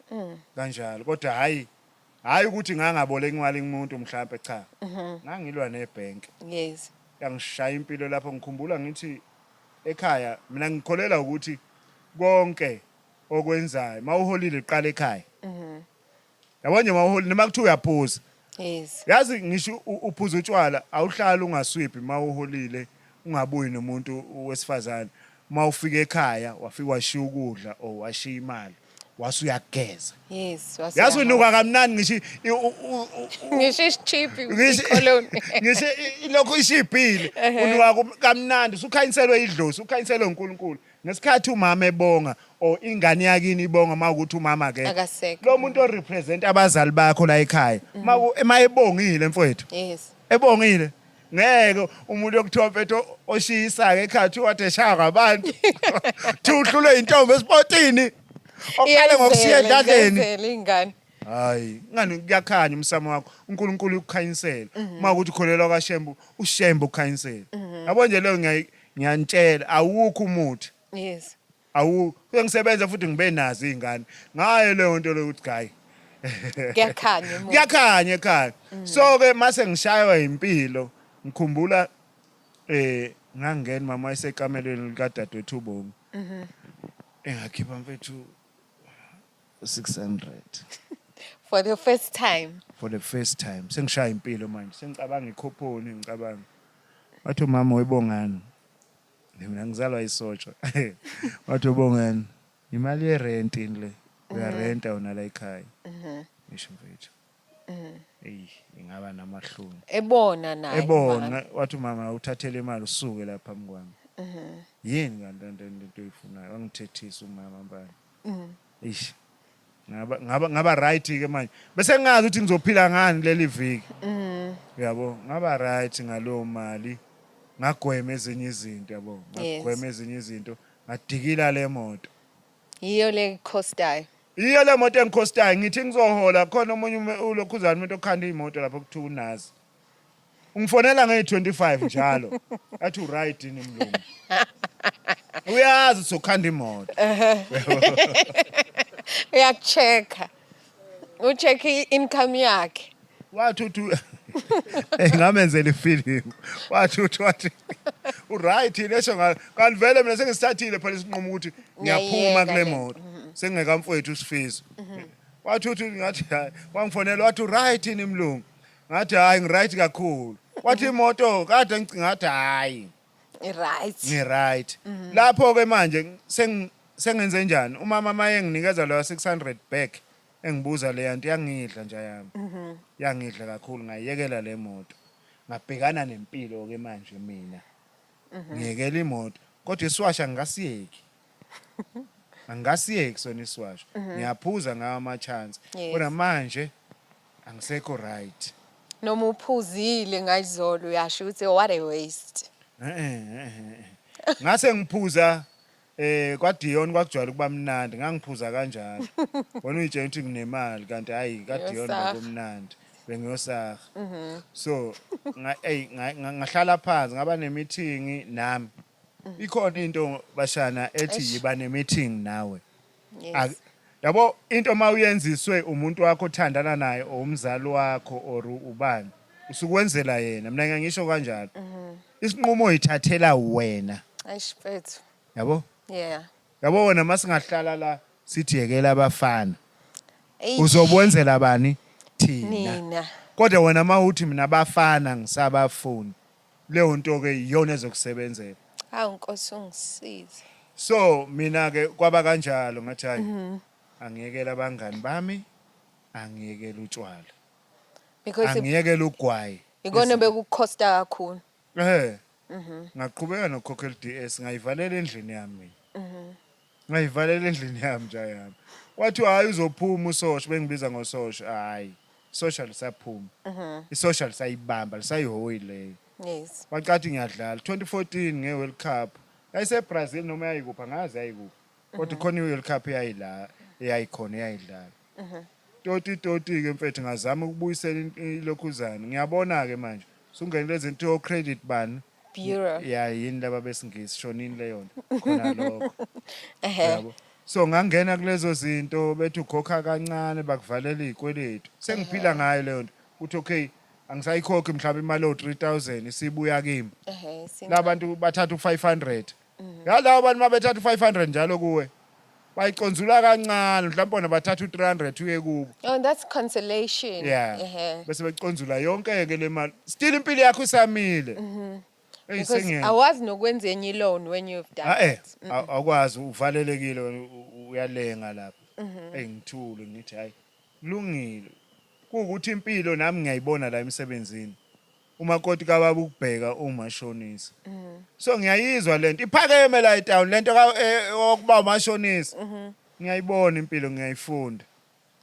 kanjalo. Kodwa hayi hayi ukuthi ngangaboleka imali kumuntu mhlambe, cha. Ngangilwa nebank. Yangishaya impilo lapho. Ngikhumbula ngithi ekhaya mina ngikholela ukuthi konke okwenzayo mawuholile qala ekhaya. Yabo nje mawuholile noma kuthiwa uyaphuza. Yazi ngisho uphuza utshwala awuhlali ungaswiphi mawuholile, ungabuyi nomuntu wesifazane. Mawufika ekhaya wafika washiya ukudla or washiya imali, wase uyageza. Yazi unuka kamnandi ngisho Ngisho isichiphi icologne. Ngisho ilokhu ishibhile unuka kamnandi, usukhanyiselwe idlozi, ukhanyiselwe uNkulunkulu. Ngesikhathi umama ebonga or ingane yakini ibonga mawukuthi umama ke Akasekho. lo muntu orepresent abazali bakho la ekhaya, maku mayebongile mfowethu, ebongile. Ngeke umuntu okuthiwa mfethu oshiyisa-ke ekhaya kuthiwa kade eshaywa ngabantu. Kuthiwa uhlulwe intombi esipotini. Oqale ngokushiya edladleni. Iyayizela ingane. Hayi, ngani kuyakhanya umsamo wakho. uNkulunkulu ukukhanyisela. Uma ukuthi ukholelwa kaShembe, uShembe ukukhanyisela. Yabo nje leyo ngiyantshela awukho umuthi. Yes. Awu, kuye ngisebenza futhi ngibe nazo izingane. Ngayo leyo nto leyo ukuthi hayi. Kuyakhanya emuva. Kuyakhanya ekhaya. So ke mase ngishaywa impilo, ngikhumbula ngangena mama esekamelweni likadadewethu uBongi. Engakhipha mfethu 600 For the first time. For the first time. Sengishaya impilo manje. Sengicabanga ikhophoni ngicabanga. Wathi umama webongani. Mina ngizalwa isotsha. Wathi ubongani. Imali yerent le. Uyarenta wona la ekhaya. Ngisho mfethu. Eyi, ingaba namahloni. Ebona naye. Ebona wathi umama uthathele imali usuke lapha phambi kwami. Yini kanti lento into oyifunayo? Wangithethisa umama mbani. Eish. Ngaba right ke manje. Bese ngingazi ukuthi ngizophila ngani leli viki. Uyabo? Ngaba right ngalowo mali. Ngagwema ezinye izinto yabo. Ngagwema ezinye izinto. Ngadikila le moto. Yiyo le costayo. Yiyo le moto engikhostayo ngithi ngizohola khona omunye ulokhuzana umuntu okhanda imoto lapho kuthiwa unazi. Ungifonela ngeyi-25 njalo. Athi uright yini mlungu. Uyazi uzokhanda imoto. Uyakuchecka. Ucheck i-income yakhe. Wathi uthi ngamenzela ifilimu. Wathi uthi wathi uright lesho kanti vele mina sengisithathile phela isinqumo ukuthi ngiyaphuma kule moto. Sengingeka mfowethu uSifiso. Wathi uthi ngathi hayi wangifonela wathi uright yini mlungu. Ngathi hayi ngiright kakhulu. Wathi imoto kade ngicinga ngathi hayi Right. Ngi-right. Lapho ke manje sengenze njani? Umama maye nginikeza lo 600 back engibuza le yanto yangidla nje yami. Yangidla kakhulu ngayekela le moto. Ngabhekana nempilo ke manje mina. Ngiyekela imoto kodwa isiwasha ngingasiyeki. Angingasiyeki sona isiwasha. Ngiyaphuza ngawo ama chance. Kodwa manje angisekho right. Noma uphuzile ngayizolo uyasho ukuthi what a waste. Ngase ngiphuza kwa Dion kwakujwayele ukuba mnandi ngangiphuza kanjalo. Wena uyitshela ukuthi nginemali kanti hayi ka Dion bekumnandi bengiyosaha. So ey ngahlala phansi ngaba ne meeting nami. Ikhona into bashana ethi yiba ne meeting nawe. Yabo into mawuyenziswe umuntu wakho othandana naye or umzali wakho or ubani usukwenzela yena. Mina ngisho kanjalo. Isinqumo uyithathela wena. Eish mfethu. Yabo? Yeah. Yabo wena masingahlala la sithi yekela abafana. Uzobwenzela bani? Thina. Nina. Kodwa wena mawuthi mina abafana ngisabafuni. Leyo nto ke iyona ezokusebenzela. Hawu Nkosi ungisize. So mina ke kwaba kanjalo ngathi hayi angiyekela abangani bami, angiyekela utshwala. Because Angiyekela ugwayi. ikona bekukhosta kakhulu. Eh. Ngaqhubeka nokukhokhela DS ngayivalela endlini yami mina. Ngayivalela endlini yami nje yami. Kwathiwa hayi uzophuma usosha bengibiza ngososha hayi. Social lisaphuma. Isocial lisayibamba lisayihoyi leyo. Yes. Wacathi ngiyadlala 2014 nge-World Cup. Yayise Brazil noma yayikuphi angazi yayikuphi. Kodwa khona i-World Cup eyayila eyayikhona eyayidlala. Toti toti ke mfethu ngazama ukubuyisela ilokhuzana. Ngiyabona ke manje. Sungenele izinto credit bani? Bureau. Ya yini laba besingisi shonini leyo nto khona lokho. Yabo. So ngangena kulezo zinto bethi ukhokha kancane bakuvalela izikweletu. Sengiphila ngayo leyo nto. Uthi okay angisayikhokhi mhlawumbe imali o 3000 isibuya kimi. Labantu bathatha u500. Yalabo bantu mabethatha u500 njalo kuwe. Bayiconzula kancane mhlawumbe bona bathatha u300 uye kubo. Oh that's consolation. Yeah. Bese beconzula yonke ke le mali. Still impilo yakho isamile. Hey Because awazi nokwenza enye i-loan when you've done Ah eh awukwazi uvalelekile uyalenga lapha. Hey ngithule ngithi hayi kulungile. Kuwukuthi impilo nami ngiyayibona la emsebenzini. Umakoti kababa ukubheka umashonisa. So ngiyayizwa lento iphakeme la etown lento okuba umashonisa. Ngiyayibona impilo ngiyayifunda.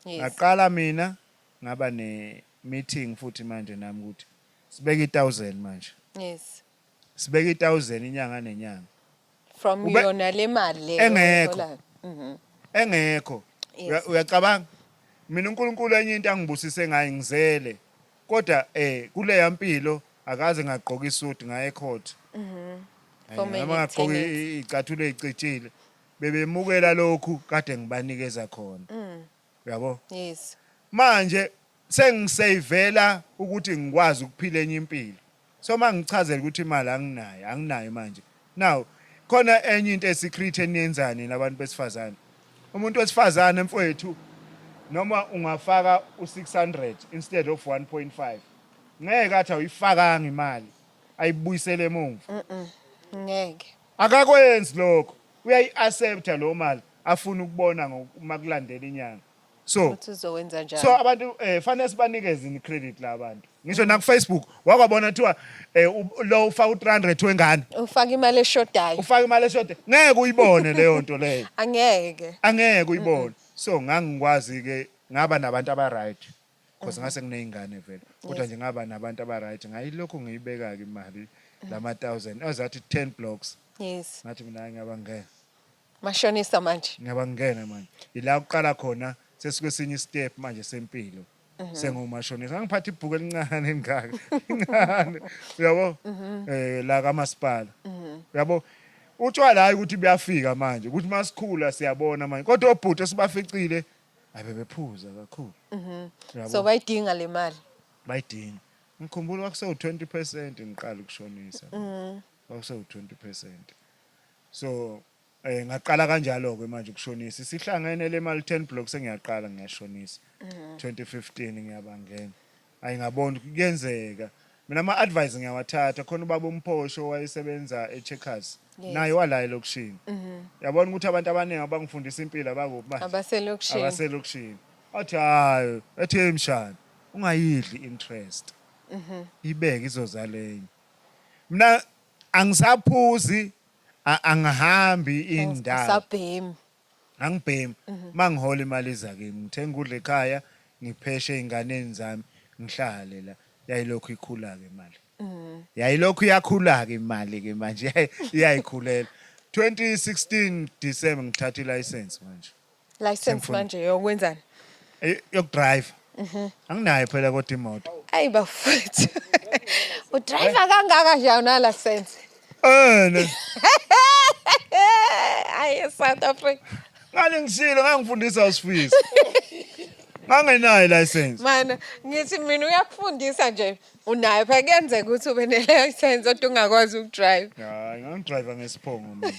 Ngaqala mina ngaba ne meeting futhi manje nami ukuthi sibeke 1000 manje. Sibeka i1000 inyanga nenyanga. From yona le mali le Engekho. oyitholayo. Engekho. Uyacabanga mina, uNkulunkulu enye into angibusise ngayo, ngizele, kodwa kuleya mpilo akaze ngagqoka isuit ngaye ecourt. For Noma ngagqoka maintenance. icathulo ezicijile, bebemukela lokhu kade ngibanikeza khona, uyabo. Manje sengiseyivela ukuthi ngikwazi ukuphila enye impilo, so mangichazela ukuthi imali anginayo, anginayo manje. Now khona enye into esecret eniyenzani nabantu besifazane. Umuntu wesifazane, mfowethu, noma ungafaka u600 instead of 1.5, ngeke athi awuyifakanga imali ayibuyisele emuva. Ngeke. Akakwenzi lokho, uyayi-accepta lo mali, afuna ukubona uma kulandela inyanga, so Ukuthi uzowenza njani. So abantu fanele sibanikeze ni credit la bantu. Ngisho na ku Facebook wakwabona kuthiwa lo ufaka u300 wengane. Ufaka imali eshodayo. Ufaka imali eshoda, ngeke uyibone leyo nto leyo. Angeke. Angeke uyibone. So ngangikwazi ke ngaba nabantu aba right because ngase ngineyingane vele, kodwa nje ngaba nabantu aba right, ngayilokhu ngiyibeka ke imali lama 1000 azathi 10 blocks. Ngathi mina ngiyabangena. Mashonisa manje. Ngiyabangena manje, ila kuqala khona sesikwesinye istep manje sempilo, sengumashonisa. Ngangiphatha ibhuku elincane engaka incane, uyabo, la kamasipala, uyabo. Utshwala hayi ukuthi buyafika manje, ukuthi masikhula siyabona manje, kodwa obhuti esibaficile abebephuza kakhulu. Uyabo? So bayidinga le mali. Bayidinga. Ngikhumbula kwakusewu 20% ngiqala ukushonisa, kwakusewu 20%. So ngaqala kanjalo ke manje ukushonisa, sihlangene le mali 10 blocks, sengiyaqala ngiyashonisa 2015, ngiyabangena. Ayingabona kuyenzeka, mina ama advice ngiyawathatha khona. Ubaba uMphosho wayesebenza eCheckers, naye wala elokishini. Yabona ukuthi abantu abaningi abangifundisa impilo abakuphi manje? Abaselokishini. Abaselokishini. Athi hayi, ethi mshana, ungayidli interest, ibeke izozala enye. Mina angisaphuzi, angihambi indawo. Usabhemi. Angibhemi. Mangihola imali iza kimi, ngithenga ukudla ekhaya, ngipheshe ey'nganeni zami, ngihlale la. Yayilokhu ikhula-ke imali, yayilokhu iyakhula-ke imali-ke manje, iyayikhulela. 2016 December ngithatha i-license manje. License? Manje yokwenzani? Yokudrive. Anginayo phela kodwa imoto. Ayi bafethu, udrive kangaka nje awuna license? Ene. Ayi, South Africa. Ngale ngishilo, ngangifundisa usifisa, ngangenayo i-license. Mana ngithi mina uyakufundisa nje, unayo phela. Kuyenzeka ukuthi ube ne-license kodwa ungakwazi ukudrive. Hayi, ngangidrive ngesiphongo mina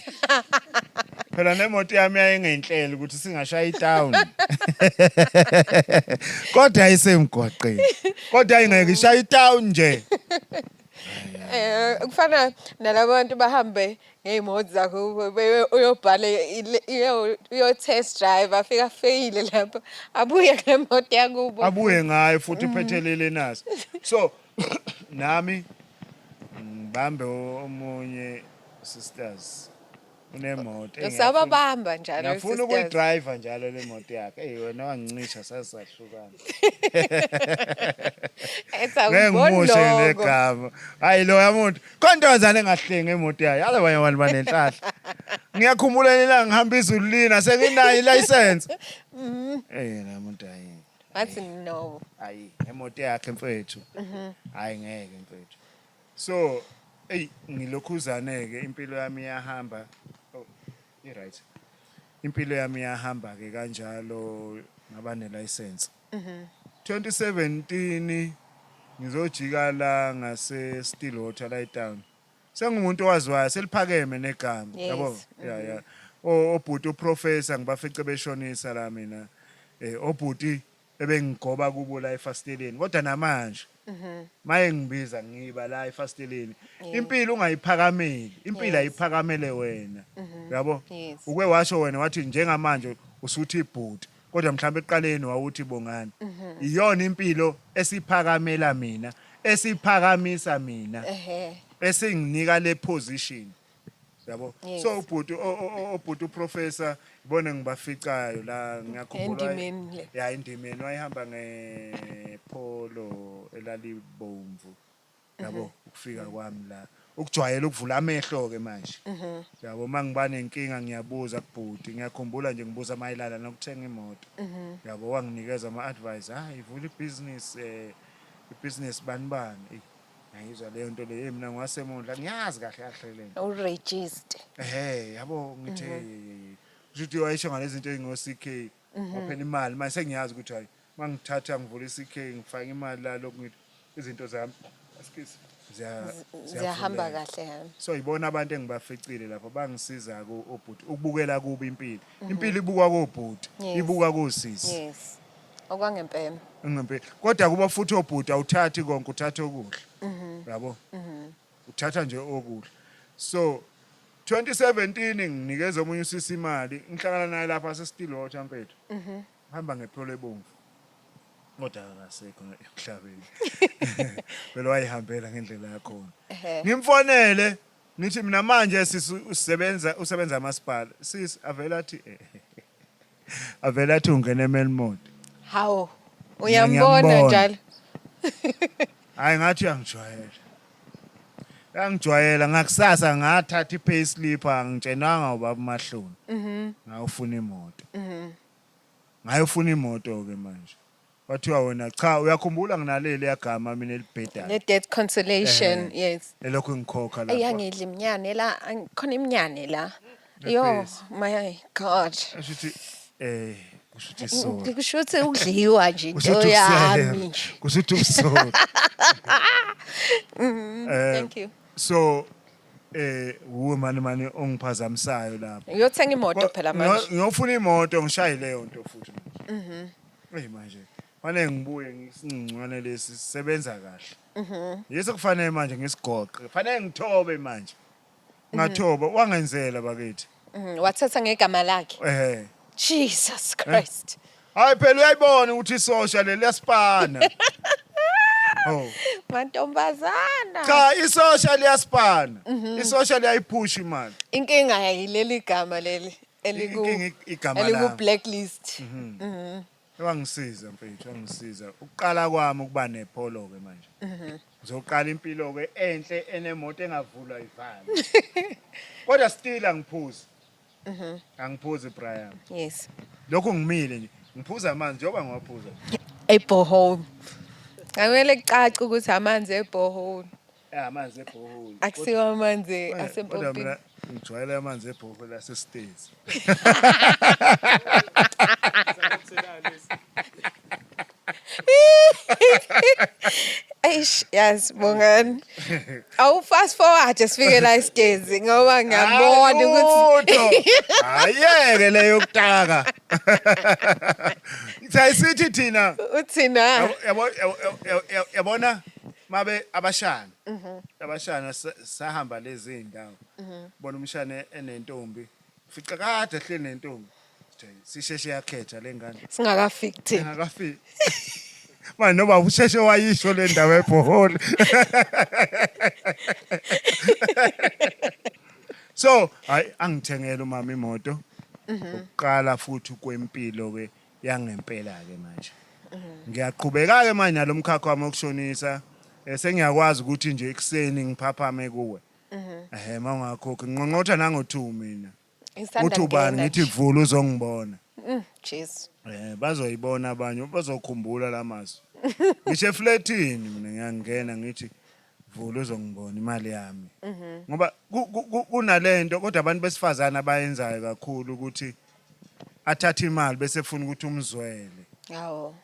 phela, nemoto yami yayingenhlelo ukuthi singashaya itown, kodwa ayisemgwaqeni, kodwa ayingeke ishaya itown nje. Kufana nalabo bantu bahambe ngey'moto zakho, uyobhala uyo test drive, afika afeyile lapho, abuye ngemoto yakubo. Abuye ngayo futhi iphethelele naso. So nami ngibambe omunye sisters unemoto. Usababamba njalo. Ngiyafuna sisters. Ukuyidrive njalo le moto yakhe. Eyi, wena wangincisha, sasahlukana. Ethi Ngeke awuboni ngimushe lokho. negama. Hayi, loya muntu kontombazane engahlengi imoto yayo, yale abanye abantu banenhlahla. Ngiyakhumbula lena ngihamba izulu lina, senginayo ilicense. La muntu, hayi. Wathi no. Hayi, imoto yakhe mfethu, hayi, ngeke mfethu. So eyi, ngilokhuzane ke, impilo yami iyahamba. Oh, i-right, impilo yami iyahamba ke kanjalo, ngaba ne-license 2017. Ngizojika la ngase Stillwater la etown, sengumuntu owaziwayo, seliphakeme negama, yabo. Ya, obhuti uprofessor ngibafice beshonisa la mina, obhuti ebengigoba kubo la efasiteleni, kodwa namanje maye ngibiza ngiba la efasiteleni. Impilo ungayiphakameli, impilo ayiphakamele wena, yabo. Uke washo wena wathi njengamanje usuthi ibhuti, kodwa mhlawumbe ekuqaleni wawuthi Bongani. Iyona impilo esiphakamela mina, esiphakamisa mina, esinginika le position, yabo. So ubhuti obhuti uprofessor ibona ngibaficayo la, ngiyakhumbula. Endimeni le. Ya, endimeni. Wayehamba ngePolo elalibomvu. Yabo, ukufika kwami la, ukujwayela ukuvula amehlo ke manje. Yabo, uma ngiba nenkinga ngiyabuza kubhuti. Ngiyakhumbula nje ngibuza mayelana nokuthenga imoto. Yabo, wanginikeza ama-advice, hayi, vula ibhizinisi, ibhizinisi bani bani. Eyi, ngayizwa leyo nto leyo. Hey, mina ngiwasemondla, ngiyazi kahle kahle le nto. Uregister. Ehhe, yabo, ngithi kusho ukuthi wayesho ngalezi zinto ey'ngo-CK. Ngoba phela imali manje sengiyazi ukuthi hayi, uma ngithatha ngivula i-CK ngifake imali la, lokhu ngithi izinto zami, excuse, ziyahamba ziyavuleka. Kahle ya. So yibona abantu engibaficile lapho bangisiza ku obhuti ukubukela kubo impilo. Impilo ibukwa kobhuti, ibukwa kosisi. Yes, okwangempela. Ngempela. Kodwa kuba futhi obhuti awuthathi konke, uthatha okuhle. Yabo? Uthatha nje okuhle. So 2017 nginikeza omunye usisi imali, ngihlangana naye lapha seStillwater mfethu. Hamba ngePolo ebomvu. Kodwa akasekho emhlabeni. Phela wayihambela ngendlela yakhona. Ngimfonele ngithi mina manje sisi usebenza amasipala. Sisi avela athi ungena eMelmoth. Hawu, uyambona Ngiyambona. njalo. Hayi, ngathi uyangijwayela. Uyangijwayela. Ngakusasa ngathatha i-payslip, angitshenanga ubaba uMahloni. Ngayofuna imoto. Ngayofuna imoto ke manje. Kwathiwa wena cha, uyakhumbula nginaleli yagama mina elibhedayo. Ne debt cancellation, yes. Elokhu ngikhokha lapha. Eyangidla iminyane la, khona iminyane la. Yo, Lephesi. my God. Kusho ukuthi sorry. Kusho ukuthi ukudliwa nje Kusho into ukuthi yami nje. Kusho ukuthi sorry. Thank you. So uwe mani mani ongiphazamisayo lapha. Uyothenga imoto phela manje. Ngiyofuna imoto, ngishaye leyo nto futhi manje. Hey, manje fanele ngibuye ngisincane lesi sisebenza kahle. Yiso kufanele manje ngisigoqe. Fanele ngithobe manje. Ngathoba, wangenzela bakithi. Wathatha ngegama lakhe. Eh. Jesus Christ. Hayi phela, uyayibona ukuthi isosha leli liyasipana. Oh. Mantombazana. Cha, isosha liyasipana. Isosha liyayiphusha imali. Inkinga yileli gama leli eliku Inkinga igama eliku lami. blacklist. Wangisiza mfethu, wangisiza. Ukuqala kwami ukuba nePolo ke manje. Ngizoqala impilo ke enhle enemoto engavulwa ivale. Kodwa still angiphuzi. Angiphuzi, Brian. Lokho ngimile nje. Ngiphuza amanzi njengoba ngiwaphuza. Eborehole. Akumele kucace ukuthi amanzi eborehole. Eh, amanzi eborehole. Akusiwo amanzi Kodwa asempompini. mina ngijwayele amanzi eborehole ase-States. Eish, yazi Bongani. Awu fast forward sifike la esigezi ngoba ngiyabona ukuthi ukuthi ayeke leyo kutaka. Sayisithi thina uthina. Yabo, yabona mabe abashana. Abashana sahamba lezi indawo. Bona umshana enentombi. Fica kade ehleli nentombi. Sithe, sisheshe yakhetha lengane. Singakafiki thina. Engakafiki. Manje noba usheshe wayisho le ndawo eborehole. So, hayi, angithengele umama imoto. Ukuqala futhi kwempilo ke yangempela ke manje. Ngiyaqhubeka ke manje nalomkhakha wami wokushonisa. Sengiyakwazi ukuthi nje ekseni ngiphaphame kuwe. Mawungakhokhi nqonqotha nango2 mina. Isanda Uthi ubani kungena ngithi nje. vula uzongibona. Jesu. Bazoyibona abanye, bazokhumbula lamazwi. Ngisho eflatini mina ngiyangena ngithi vula uzongibona imali yami. Ngoba kunalento kodwa abantu besifazana abayenzayo kakhulu ukuthi athathe imali bese efuna ukuthi umzwele. Hawo.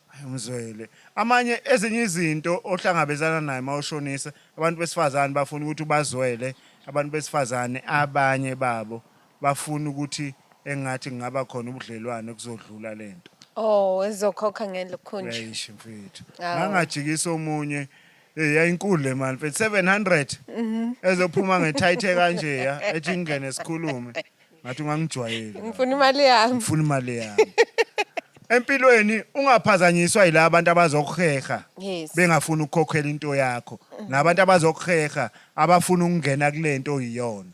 Hayi, umzwele. Amanye ezinye izinto ohlangabezana nayo mawushonisa, abantu besifazane bafuna ukuthi ubazwele, abantu besifazane abanye babo bafuna ukuthi engathi kungaba khona ubudlelwane kuzodlula lento. Oh, ezokhokha ngelokhunje. Uyayisho mfethu. Hawu. Ngangajikisa omunye, hey, yayinkulu le mali mfethu, 700 ezophuma ngethayithe kanje ya, ethi ngene sikhulume. Ngathi ungangijwayeli. Ngifuna imali yami. Ngifuna imali yami. Empilweni ungaphazanyiswa yila abantu abazokuheha bengafuni ukukhokhela into yakho, nabantu abazokuheha abafuna ukungena kulento oyiyona.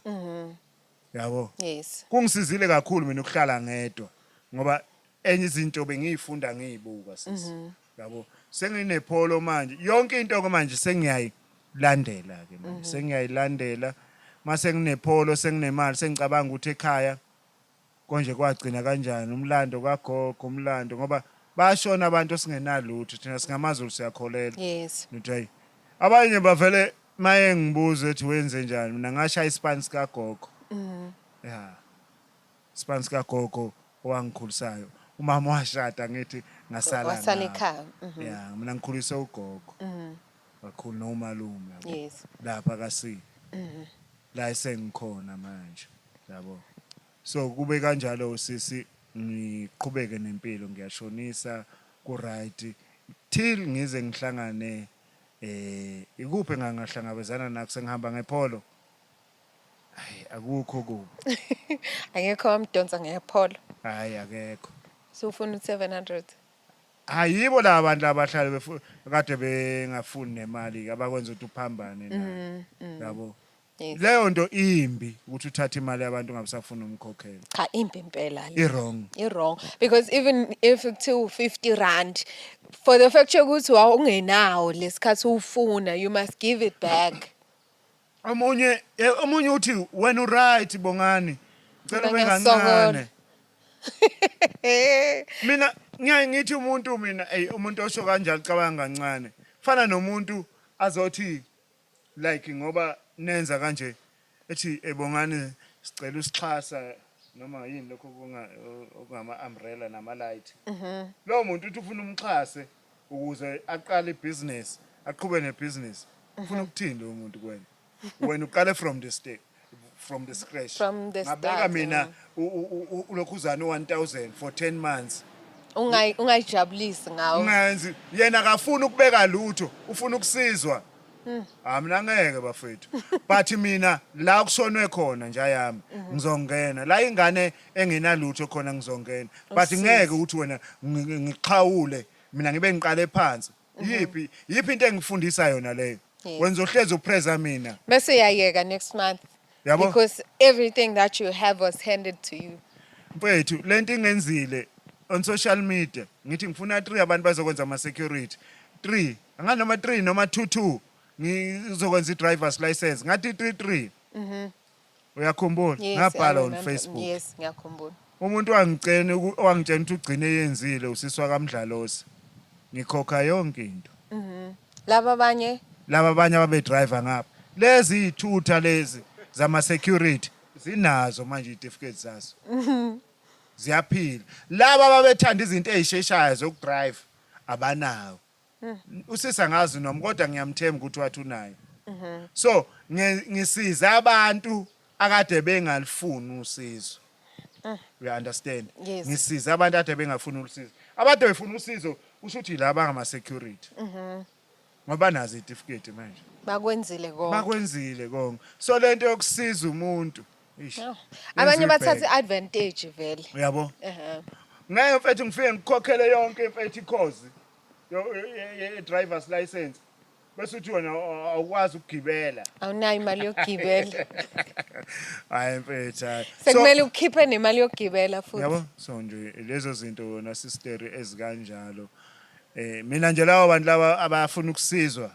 Yabo? Yes. Kungisizile kakhulu mina ukuhlala ngedwa ngoba enye izinto bengiyifunda ngiyibuka sisi. Yabo? SenginePolo manje. Yonke into ke manje sengiyayi. Sengiyayilandela ke manje, sengiyayilandela mase nginePolo, senginemali, sengicabanga ukuthi ekhaya konje kwagcina kanjani umlando kagogo, umlando, ngoba bashona abantu esingenalutho thina, singamaZulu, siyakholelwa. Ngithi hayi, abanye bavele maye ngibuza ethi wenze njani, mina ngashaya isipani sikagogo. Ya, isipani sikagogo owangikhulisayo. Umama washada, ngithi ngasala Wasala ngapha. ekhaya. Ya, mina ngikhuliswe ugogo kakhulu nomalume, yabo. Lapha kasi la esengikhona manje, yabo. So kube kanjalo sisi, ngiqhubeke nempilo, ngiyashonisa ku right till ngize ngihlangane ikuphi engangahlangabezana nakho sengihamba ngePolo. Hayi, akukho kubi. Akekho wamdonsa ngePolo? Hayi, akekho. Sufuna u-700? Hayibo, laba bantu abahlale kade bengafuni nemali, abakwenza ukuthi uphambane nayo, yabo. Leyo nto imbi, ukuthi uthathe imali yabantu ungabusafuna umkhokhelo. Cha, imbi impela le. I-wrong. I-wrong because even if kuthiwa R50, for the fact yokuthi wawungenawo lesikhathi ufuna, you must give it back. Omunye uthi wena uright Bongani, ngicela Mina ube ngiyasokola. kancane. Mina ngiyaye ngithi umuntu, mina, ey, umuntu osho kanjalo cabanga kancane. Fana nomuntu azothi like ngoba nenza kanje, ethi ebongani sicela usixhasa noma yini lokho okungama umbrella nama light. Lo muntu uthi ufuna umxhase ukuze aqale ibhizinisi, aqhube nebhizinisi. Ufuna ukuthini lo muntu kuwena? Wena uqale from the step, from the scratch. From the Ngabeka start, mina ulokhuzana u1000 for 10 months. Ungayijabulisi ngawo. Ungayenzi, yena akafuni ukubeka lutho, ufuna ukusizwa. Ah, mina ngeke bafethu, but mina la kushonwe khona nje yami ngizongena la ingane engenalutho khona, ngizongena, but Usize. ngeke ukuthi wena ngixhawule mina ngibe ngiqale phansi. Yiphi into engifundisa yona leyo? Wenza uhlezi upreza mina. Bese uyayeka next month. Yabo? Because everything that you have was handed to you. Mfethu, lento ingenzile on social media, ngithi ngifuna 3 abantu bazokwenza ama security, 3 angani noma 3 noma 2 2, ngizokwenza i-driver's license, ngathi 3 3. Uyakhumbula? Yes, I Ngabhala on remember. Facebook. Yes, ngiyakhumbula. Umuntu wangicela wangitshela ukuthi ugcine yenzile usiswa kaMdlalosi, ngikhokha yonke into. Laba abanye? Laba abanye ababe driver ngapha, lezi iy'thutha lezi zama security zinazo manje iy'tifiketi zazo, ziyaphila. Laba ababethanda izinto ey'sheshayo zokudrive abanawo. Usisa ngazi noma, kodwa ngiyamthemba ukuthi wathi unayo. So ngisiza abantu akade bengalifuni usizo, you understand? Yes. Ngisiza abantu ade bengafuni usizo. Abantu befuna usizo kusho ukuthi laba ngama security ngoba nazo izitifiketi manje. Bakwenzile konke. Bakwenzile konke. So lento yokusiza umuntu, ish, No. yenza Abanye bathatha uyibheke. i-advantage vele. Uyabo? Ehhe. Ngeke mfethu ngifike ngikhokhele yonke mfethu ikhozi ye-driver's license, bese uthi wena awukwazi ukugibela. Awunayo imali yokugibela. Hayi mfethu, hayi. Sekumele ukhiphe nemali yokugibela futhi. Yabo, so nje lezo zinto wena sister ezikanjalo, mina nje labo bantu laba abafuna ukusizwa,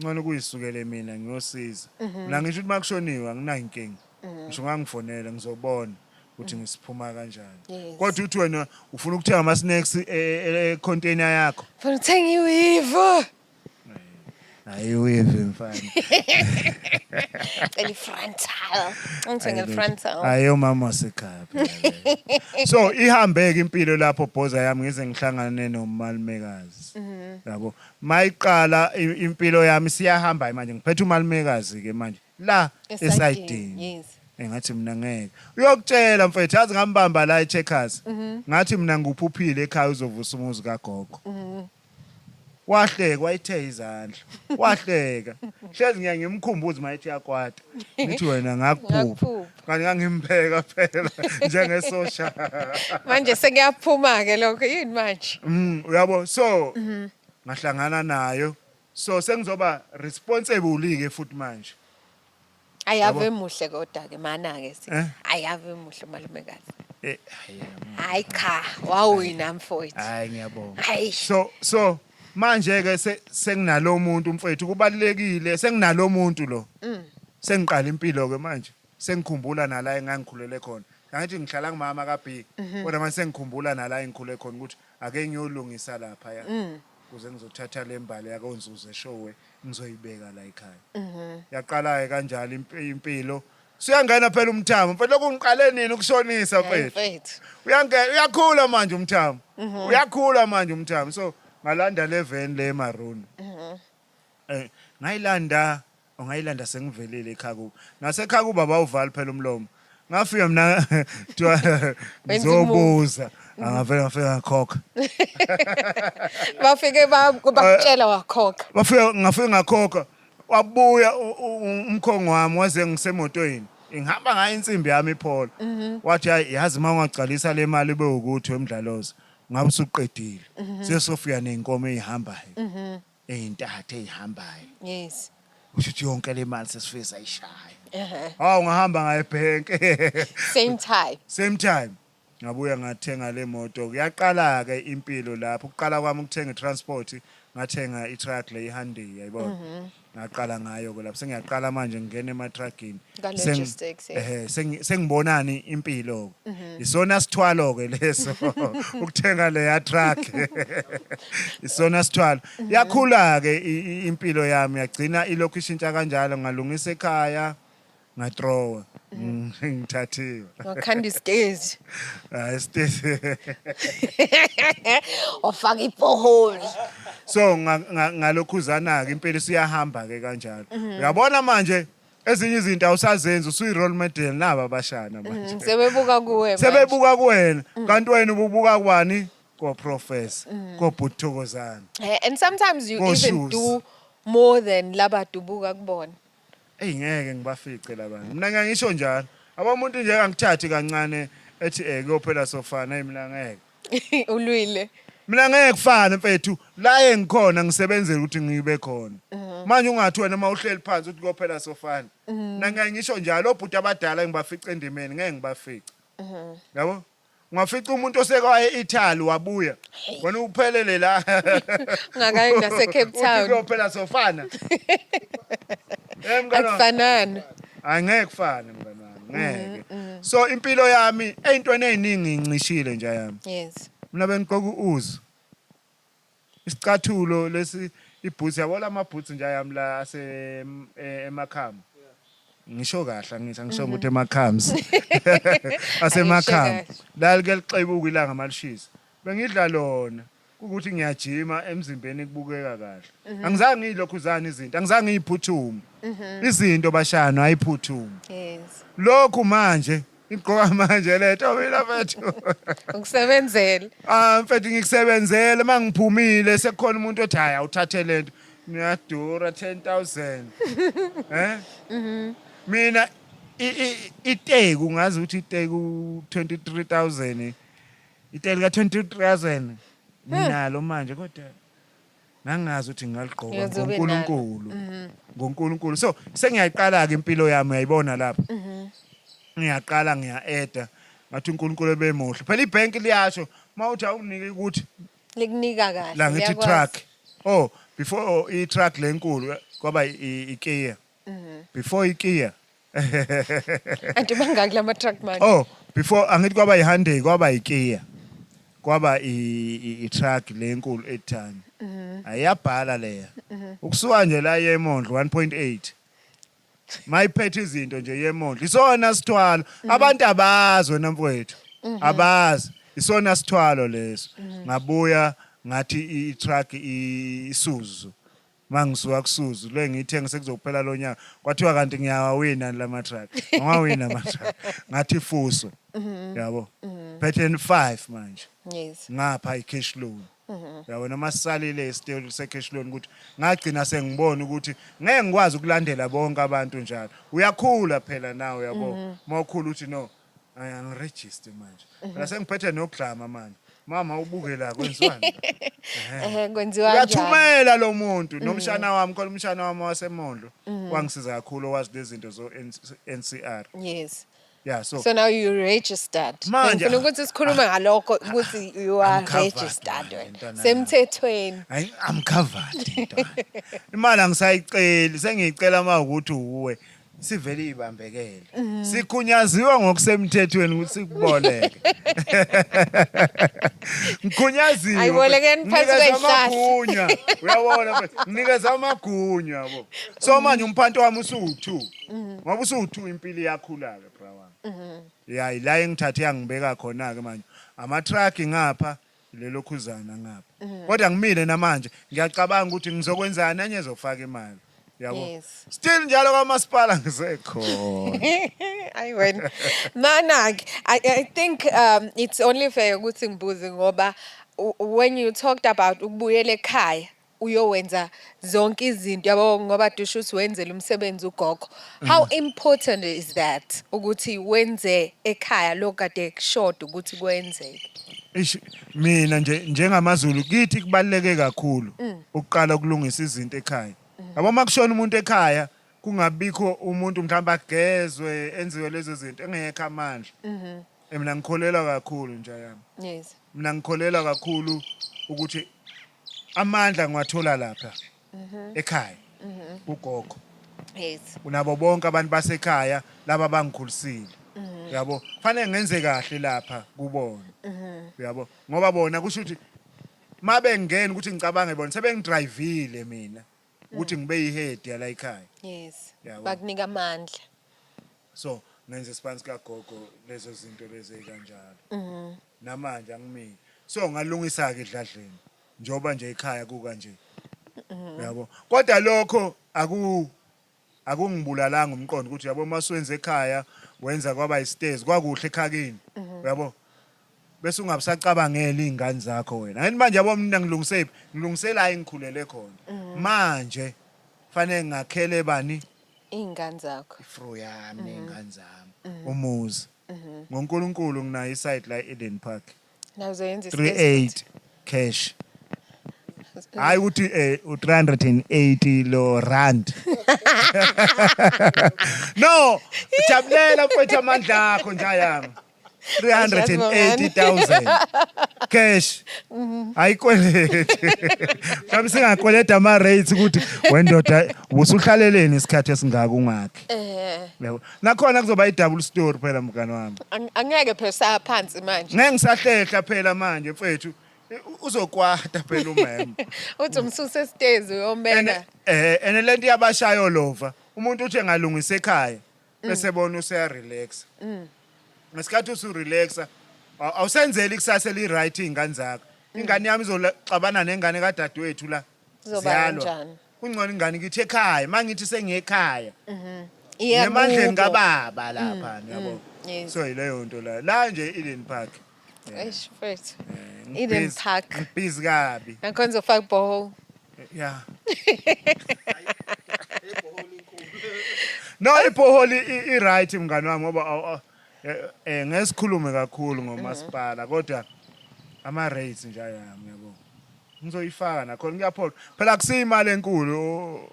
ngcono kuyisukele mina ngiyosiza. Mina ngisho ukuthi makushoniwe anginayo inkinga, ngisho ungangifonela ngizobona ukuthi ngisiphuma kanjani. Kodwa uthi wena ufuna ukuthenga ama snacks e container yakho. Funa uthenga iweave. Hayi, weave mfana. Cela i-frontal. Ngithenge i-frontal. Hayi, umama wasekhaya phela leyo. So ihambeke impilo lapho bhoza yami ngize ngihlangane nomalumekazi, yabo. Mayiqala impilo yami siyahamba manje, ngiphethe umalumekazi ke manje la esayidini. Esayidini. Engathi mina ngeke uyokutshela mfethu, yazi ngambamba la eCheckers, ngathi mina nguphuphile ekhaya uzovusa umuzi kagogo. Wahleka, wayithe izandla, wahleka. Hlezi ngiya ngimkhumbuze mayethi yakwata, ngithi wena ngakuphupha. Ngakuphupha. Kanti ngangimbheka phela njengesosha. Manje sekuyaphuma ke lokho, yini manje? Uyabo, so ngahlangana nayo, so sengizoba responsible ke futhi manje. Ayave Yabo. muhle kodwa ke mana ke si. Eh? Ayave muhle malumekazi. Hayi. Hayi cha, wawina mfowethu. Hayi, ngiyabonga. Hayi. So Manje ke senginalo muntu mfethu, kubalekile senginalo muntu lo. Sengiqala impilo ke manje. Sengikhumbula nala engangikhulele khona. Angithi ngihlala kumama ka B. Kodwa manje sengikhumbula nala engikhule khona ukuthi ake ngiyolungisa lapha ya. Kuze ngizothatha le mbali yakoNzuza eShowe ngizoyibeka la ekhaya. Yaqala ke kanjalo impilo. Suyangena phela umthamo. Mfethu, lokhu ngiqale nini ukushonisa, mfethu? Mfethu. Uyangena, uyakhula manje umthamo. Uyakhula manje umthamo. So ngalanda le van le maroon. Ngayilanda, ongayilanda sengivelile ekhaya kubo. Nasekhaya kubo abawuvali phela umlomo. Ngafika mina kuthiwa Wenza ngizobuza. Angavela ngafika ngakhokha. Bafike bakutshela, wakhokha. Bafika, ngafika ngakhokha. Wabuya umkhongo wami waze ngisemotweni. Ngihamba ngayo insimbi yami iPolo. Wathi, "Hayi, yazi uma ungagcwalisa le mali ube ukuthi wemdlalozo ngabe usuqedile. Sesofika nezinkomo ezihambayo. Ezintathu ezihambayo." Kusho ukuthi yonke le mali sesifike sayishaya. Hawu, ngahamba ngaye ebhenki. Same time. Same time. Ngabuya ngathenga le moto. Kuyaqala ke impilo lapho. Ukuqala kwami ukuthenga i-transport, ngathenga i-truck le, i-Hyundai, yayibona. Ngaqala ngayo ke lapho. Sengiyaqala manje ngingena ema-truckini. Ka-logistics, yeah. Ehe, sengibonani impilo. Isona sithwalo ke leso ukuthenga leya truck. Isona sithwalo. Yakhula ke impilo yami, yagcina ilokhu ishintsha kanjalo, ngalungisa ekhaya, ngatrowa. Ngithathiwe. Wakhanda isitezi. Hayi, isitezi. Wafaka iborehole. So ngalokhuzana ke impilo isiyahamba ke kanjalo. Uyabona manje ezinye izinto awusazenzi, usuyi role model naba abashana manje. Sebebuka kuwe manje. Sebebuka kuwena, kanti wena ububuka kwani? Ko professor, ko Bhuthokozana. And sometimes you Go even shoes. do more than laba dubuka kubona. Ey, ngeke ngibafice labantu. Mina ngeke ngisho njalo. Abamuntu nje angithathi kancane ethi kuyophela sofana, hey, mina ngeke. Ulwile. Mina ngeke kufane, mfethu, la engikhona ngisebenzela ukuthi ngibe khona. Manje ungathi wena uma uhleli phansi uthi kuyophela sofana. Mina ngeke ngisho njalo, obhuti abadala ngibafice endimeni ngeke ngibafice. Yabo? Ungafica umuntu osekwaye e-Italy wabuya. Wena uphelele la. Ungakayi nase Cape Uthi Town. kuyophela sofana. Mngani wami. Akufanani. Angeke kufane, mngani wami, ngeke. So impilo yami eyintweni eziningi ngincishile nje yami. Mina bengigqoka uzu. Isicathulo lesi, iboots, yabo lama boots nje yami la ase emakhama. Ngisho kahle, angithi angisho ukuthi emakhams. Asemakhama. Angisho kahle. La like lixebuka ilanga malishisa. Bengidla lona ukuthi ngiyajima emzimbeni kubukeka kahle. Angizange ngiyilokhuzana izinto, angizange ngiyiphuthume. Izinto bashana ayiphuthume. Lokhu manje igqoka manje letho mina, mfethu. Ukusebenzela. Ah mfethu, ngikusebenzele mangiphumile sekukhona umuntu othi, "Hayi, awuthathe lento. Ngiyadura 10,000." Eh? Mina iteku ngazi ukuthi iteku 23,000. Iteki ka 23,000 nginalo manje, kodwa ngangazi ukuthi ngingaligqoka. Uyoze ube ngoNkulunkulu. NgoNkulunkulu. So sengiyayiqala ke impilo yami, uyayibona lapha. Ngiyaqala ngiya-eda ngathi uNkulunkulu ebemuhle. Phela ibhenki liyasho mawuthi awunike ukuthi Likunika kahle. La ngithi liyakwazi. Truck. Oh, before, oh, i-truck lenkulu kwaba i-Kia. Before i-Kia. Anti bangaki lama truck manje? Oh, before angithi kwaba i-Hyundai, kwaba i-Kia. Kwaba i-truck lenkulu ethani. Ayabhala leya. Ukusuka nje la yeMondlo 1.8. Mayiphethe izinto nje yeMondlo. Isona sithwalo. Abantu abazi wena mfowethu. Abazi. Isona sithwalo leso. Ngabuya ngathi i-truck Isuzu. Mangisuka kuSuzu le ngiyithenga sekuzophela lo nyaka. Kwathiwa kanti ngiyawawina lama truck. Ngawawina ama truck. Ngathi Fuso. Yabo. Phethe 5 manje. Ngapha i-cash loan. Yabo, noma sisalile isitelo se-cash loan ukuthi ngagcina sengibona ukuthi ngeke ngikwazi ukulandela bonke abantu njalo. Uyakhula phela nawe, yabo. Mawukhula uthi no, angiregister manje. Phela sengiphethe noglama manje. Mama, ubuke la kwenziwani? Kwenziwa kanjani? Uyathumela lo muntu nomshana wami, khona umshana wami waseMondlo wangisiza kakhulu owazi lezi zinto zo NCR. Yeah, so So now you registered. Manje- Ngifuna ukuthi sikhulume ngalokho ukuthi you are I'm covered registered manje, wena. ntwana yami. Semthethweni. Hayi, I'm covered, ntwana. Imali angisayiceli, sengiyicela uma ukuthi uwe sivele ibambekele. Sikhunyaziwe ngokusemthethweni ukuthi sikuboleke. Ngikhunyaziwe. Ayibolekeni phansi Nginikeza kwey'hlahla. amagunya. Uyabona mfethu, nginikeza amagunya yabo. So manje umphanto wami usuwu2. Ngoba usuwu2 impilo iyakhula ke bra wami. Ya, ila engithathe yangibeka khona ke manje. Ama truck ngapha, lelo khuzana ngapha. Kodwa ngimile namanje, ngiyacabanga ukuthi ngizokwenzani enye ezofaka imali. Yabo. Yes. Still njalo kwamasipala ngisekhona. Ayi wena. Mana I think it's only fair ukuthi ngibuze ngoba when you talked about ukubuyela ekhaya uyowenza zonke izinto, yabo, ngoba dusho ukuthi wenzele umsebenzi ugogo. How important is that ukuthi wenze ekhaya lokho kade kushoda ukuthi kwenzeke? Ish, mina nje njengamaZulu kithi kubaluleke kakhulu ukuqala ukulungisa izinto ekhaya. Yabo, makushona umuntu ekhaya kungabikho umuntu mhlawumbe agezwe enziwe lezo zinto engekho amandla. Mina ngikholelwa kakhulu nje yami. Mina ngikholelwa kakhulu ukuthi amandla ngiwathola lapha ekhaya kugogo. Unabo bonke abantu basekhaya laba bangikhulisile. Yabo, fanele ngenze kahle lapha kubona. Yabo, ngoba bona kusho ukuthi mabe ngena ukuthi ngicabange bona sebengidrivile mina ukuthi ngibe yihead yala ekhaya. Yabo. Bakunika amandla. So ngenza isiphansi kagogo lezo zinto lezi kanjalo. Namanje angimile. So ngalungisa ke edladleni njoba nje ekhaya kuka nje. Yabo. Kodwa lokho akungibulalanga umqondo ukuthi yabo masuwenza ekhaya wenza kwaba istairs kwakuhle ekhakini. Uyabo? Bese ungabusacabangela izingane zakho wena. Yini manje yabo mina ngilungisephi? Ngilungisela engikhulele khona. Manje fanele ngakhele bani? Iy'ngane zakho. Ifro yami ney'ngane zami umuzi ngoNkulunkulu. Nginayo isite la e-Eden Park. Nazoyenza. 38 cash, hayi ukuthi u380 lo rand. No, jabulela mfethu, amandla akho nje yami, 380,000 cash, ayikweleti. Mhlawumbe singakweleta ama rates ukuthi wendoda ubusuhlaleleni isikhathi esingaka ungakhi. Yabo, nakhona kuzoba i-double story phela, mngani wami. Angeke phela saya phansi manje. Ngeke ngisahlehla phela manje mfethu, uzokwata phela umama. Uthi umsuse stairs uyombeka. Ene lento yabashayo lova umuntu uthi engalungisa ekhaya bese bona useya relax. Ngesikhathi usu relaxa awusenzeli ikusasa eli right izingane zakho. Ingane yami izoxabana nengane kadadewethu la. Kuzoba Ziyalwa. kanjani? Kungcono ingane ngithi ekhaya, mangithi sengiyekhaya Iya nemandleni kubo. kababa lapha, yabo. Yes. So yileyo nto la la nje Eden Park. Eish mfethu. Eden Park. Ngibhizi kabi. Nakhona uzofaka borehole. Yeah. No, iborehole i right mngani wami ngoba ngesikhulume kakhulu ngomasipala kodwa ama rates nje ayami, yabo. Ngizoyifaka nakhona, kuyaphoqa. Phela akusiyimali enkulu.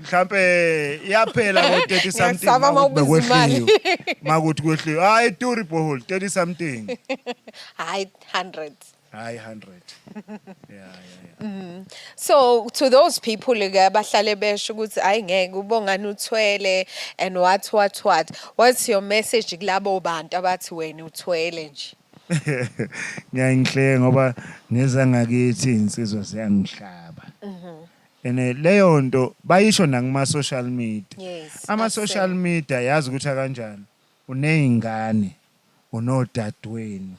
Mhlambe iyaphela ngo 30 something. Ngiyasaba uma ubiza imali. Makuthi makuthi kwehliwe. Hayi, iduri borehole 30 something. Hayi, hundreds. Hayi, 100. Yeah. So to those people ke abahlale besho ukuthi hayi ngeke ubongani uthwele and what what what, what's your message kulabo bantu abathi wena uthwele nje? Ngiyangihleka ngoba nezangakithi insizwa ziyangihlaba. Ene leyo nto bayisho nakuma social media. Ama social media yazi ukuthi kanjani. Uneyingane, unodadewenu,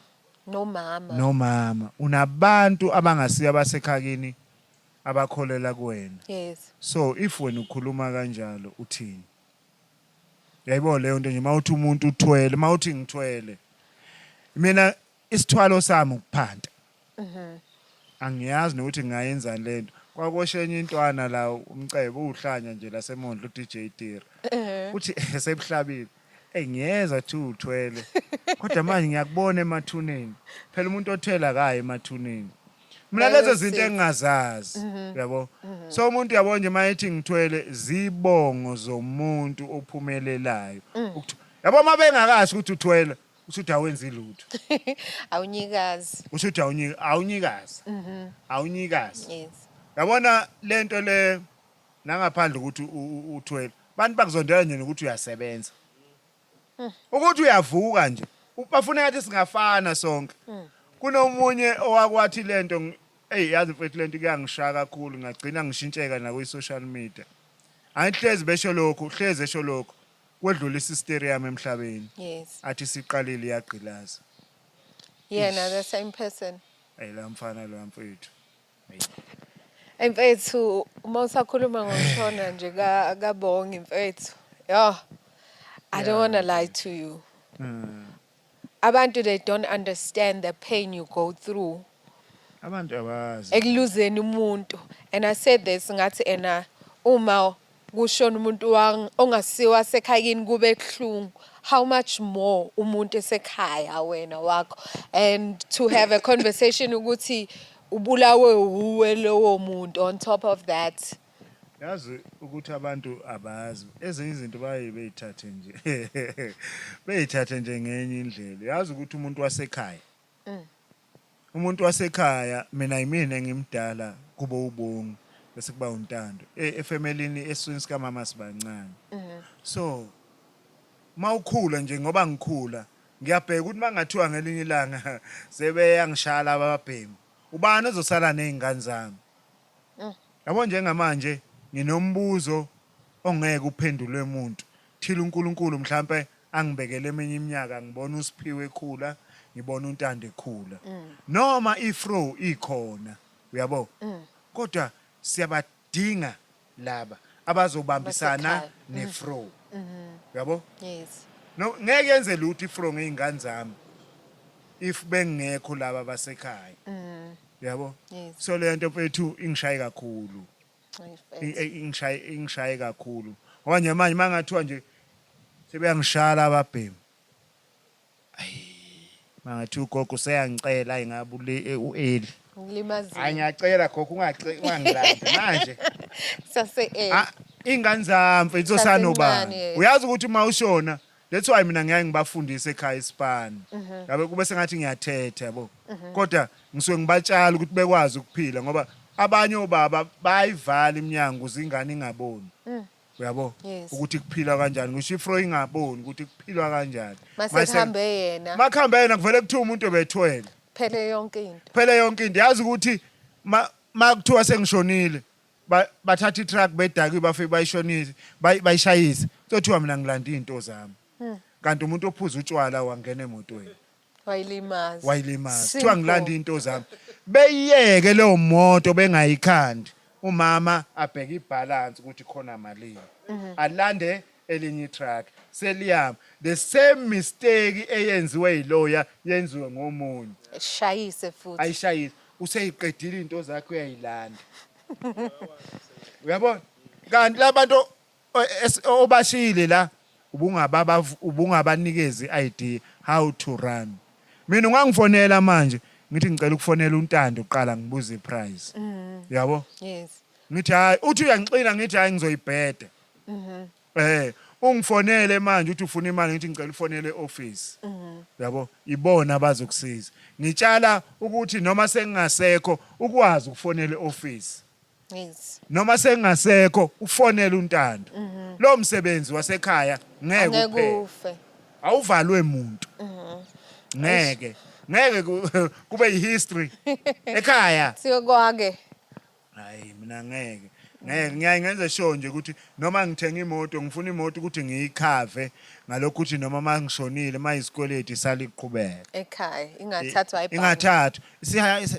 Nomama. Nomama, unabantu abangasiyo abasekhakini abakholela kuwena. So if wena ukhuluma kanjalo uthini? Yayibona leyo nto nje mawuthi umuntu uthwele, mawuthi ngithwele. Mina isithwalo sami ukuphanta. Angiyazi nokuthi ngingayenzani lento. Kwakoshenye intwana la umcebo uhlanya nje lasemondlo uDJ Tira. Uthi esebuhlabile. Ey, ngiyeza thi uthwele. Kodwa manje ngiyakubona emathuneni. Phela umuntu othwela akayi emathuneni. Mina lezo zinto engingazazi, yabo. So umuntu yabo nje mayethi ngithwele zibongo zomuntu ophumelelayo. Ukuthi Yabo, uma bengakasho ukuthi uthwele, usho ukuthi awenzi lutho. Awunyikazi. Usho ukuthi awunyikazi, awunyikazi. Yabona lento le, nangaphandle ukuthi uthwele, abantu bakuzondela nje nokuthi uyasebenza, ukuthi uyavuka nje, bafuna ngathi singafana sonke. Kunomunye owakwathi lento, ey, yazi mfethu, lento kuyangishaya kakhulu, ngagcina ngishintsheka nakuyi-social media. Angihlezi besho lokhu, hlezi esho lokhu, kwedlula isister yami emhlabeni, athi siqalile iyagqilaza. Yena, the same person. Ey, la mfana lo mfethu. Ey mfethu, uma usakhuluma ngokushona nje kaBongi mfethu. Yo. I don't want to lie to you. Abantu, they don't understand the pain you go through Abantu abazi. Ekuluzeni umuntu. And I said this, ngathi ena uma kushona umuntu ongasiwa sekhayini kube kuhlungu, how much more umuntu esekhaya wena wakho, and to have a conversation ukuthi ubulawe uwe lowo muntu on top of that. Yazi ukuthi abantu abazi ezinye izinto, baye beyithathe nje ngenye indlela. Yazi ukuthi umuntu wasekhaya, mina yimina engimdala kubo uBongi, bese kuba uNtando. Efemelini eswini sikamama sibancane, so mawukhula nje, ngoba ngikhula ngiyabheka ukuthi mangathiwa ngelinye ilanga sebeyangishaya ababhemi, ubani ozosala nezingane zami? Yabo, njengamanje nginombuzo ongeke uphendulwe umuntu thila uNkulunkulu mhlambe angibekele eminye iminyaka, ngibona uSiphiwe ekhula, ngibona uNtando ekhula, noma ifro ikhona, uyabo, kodwa siyabadinga laba abazobambisana Basekhaya. Nefro, uyabo. Yes. No, ngeke yenze lutho ifro ngey'ngane zami if bengekho laba basekhaya, uyabo. Yes. So le nto mfethu ingishaye kakhulu. Hayi, mfethu. Ingishaye kakhulu ngoba nje manje mangathiwa nje sebeyangishaya ababhemi, ayi, mangathi ugogo useyangicela, ayi, ngabe u-eli. Ngilimazile. Hayi, ngiyacela gogo, ungangilandi manje. Sase Ah, ingane zami mfethu Sasencane, sanobani. Yes. Uyazi ukuthi uma ushona, that's why mina ngiyaye ngibafundise ekhaya isipani, yabe kube sengathi ngiyathetha, yabo, kodwa ngisuke ngibatshala ukuthi bekwazi ukuphila, ngoba abanye obaba bayayivala iminyango ukuze ingane ingaboni, uyabo, Yes. ukuthi kuphilwa kanjani. Ngisho ifro ingaboni ukuthi kuphilwa kanjani. Mase kuhambe yena. Makuhambe yena, kuvele kuthiwa umuntu ebethwele. Phele yonke into. Phela yonke into. Yazi ukuthi ma kuthiwa sengishonile, bathatha i-truck bedakiwe, bafike bayishonise, bayishayise, kuzothiwa mina ngilanda izinto zami, kanti umuntu ophuza utshwala wangena emotweni. Wayilimaza. Wayilimaza. Simple. Kuthiwa ngilanda izinto zami, beyiyeke leyo moto bengayikhandi, umama abheke ibalance ukuthi khona malini, alande elinye i-truck seliyama, the same mistake eyenziwe yiloya yenziwe ngomunye. Shayise futhi. Ayishayise, useyiqedile into zakhe, uyayilanda, uyabona. Kanti labantu obashiyile la ubungabanikezi i-idea how to run. Mina ungangifonela manje, ngithi ngicela ukufonela uNtando uqala, ngibuze iprice, yabo. Ngithi hayi, uthi uyangixina, ngithi hayi, ngizoyibheda. Ungifonele manje uthi ufuna imali, ngithi ngicela ufonele eoffice, yabo, ibona abazokusiza. Ngitshala ukuthi noma sengingasekho ukwazi ukufonela eoffice, noma sengasekho ufonele uNtando. Lo msebenzi wasekhaya ngeke Angeke uphele. ufe. Awuvalwe muntu, ngeke kube yihistory ekhaya. Siyokwake. Hayi, mina ngeke ngiyaye ngenze sure nje ukuthi noma ngithenga imoto, ngifuna imoto ukuthi ngiyikhave ngalokho, ukuthi noma mangishonile, mayizikweleti saliqhubeka Ekhaya ingathathwa ibhange. Ingathathwa.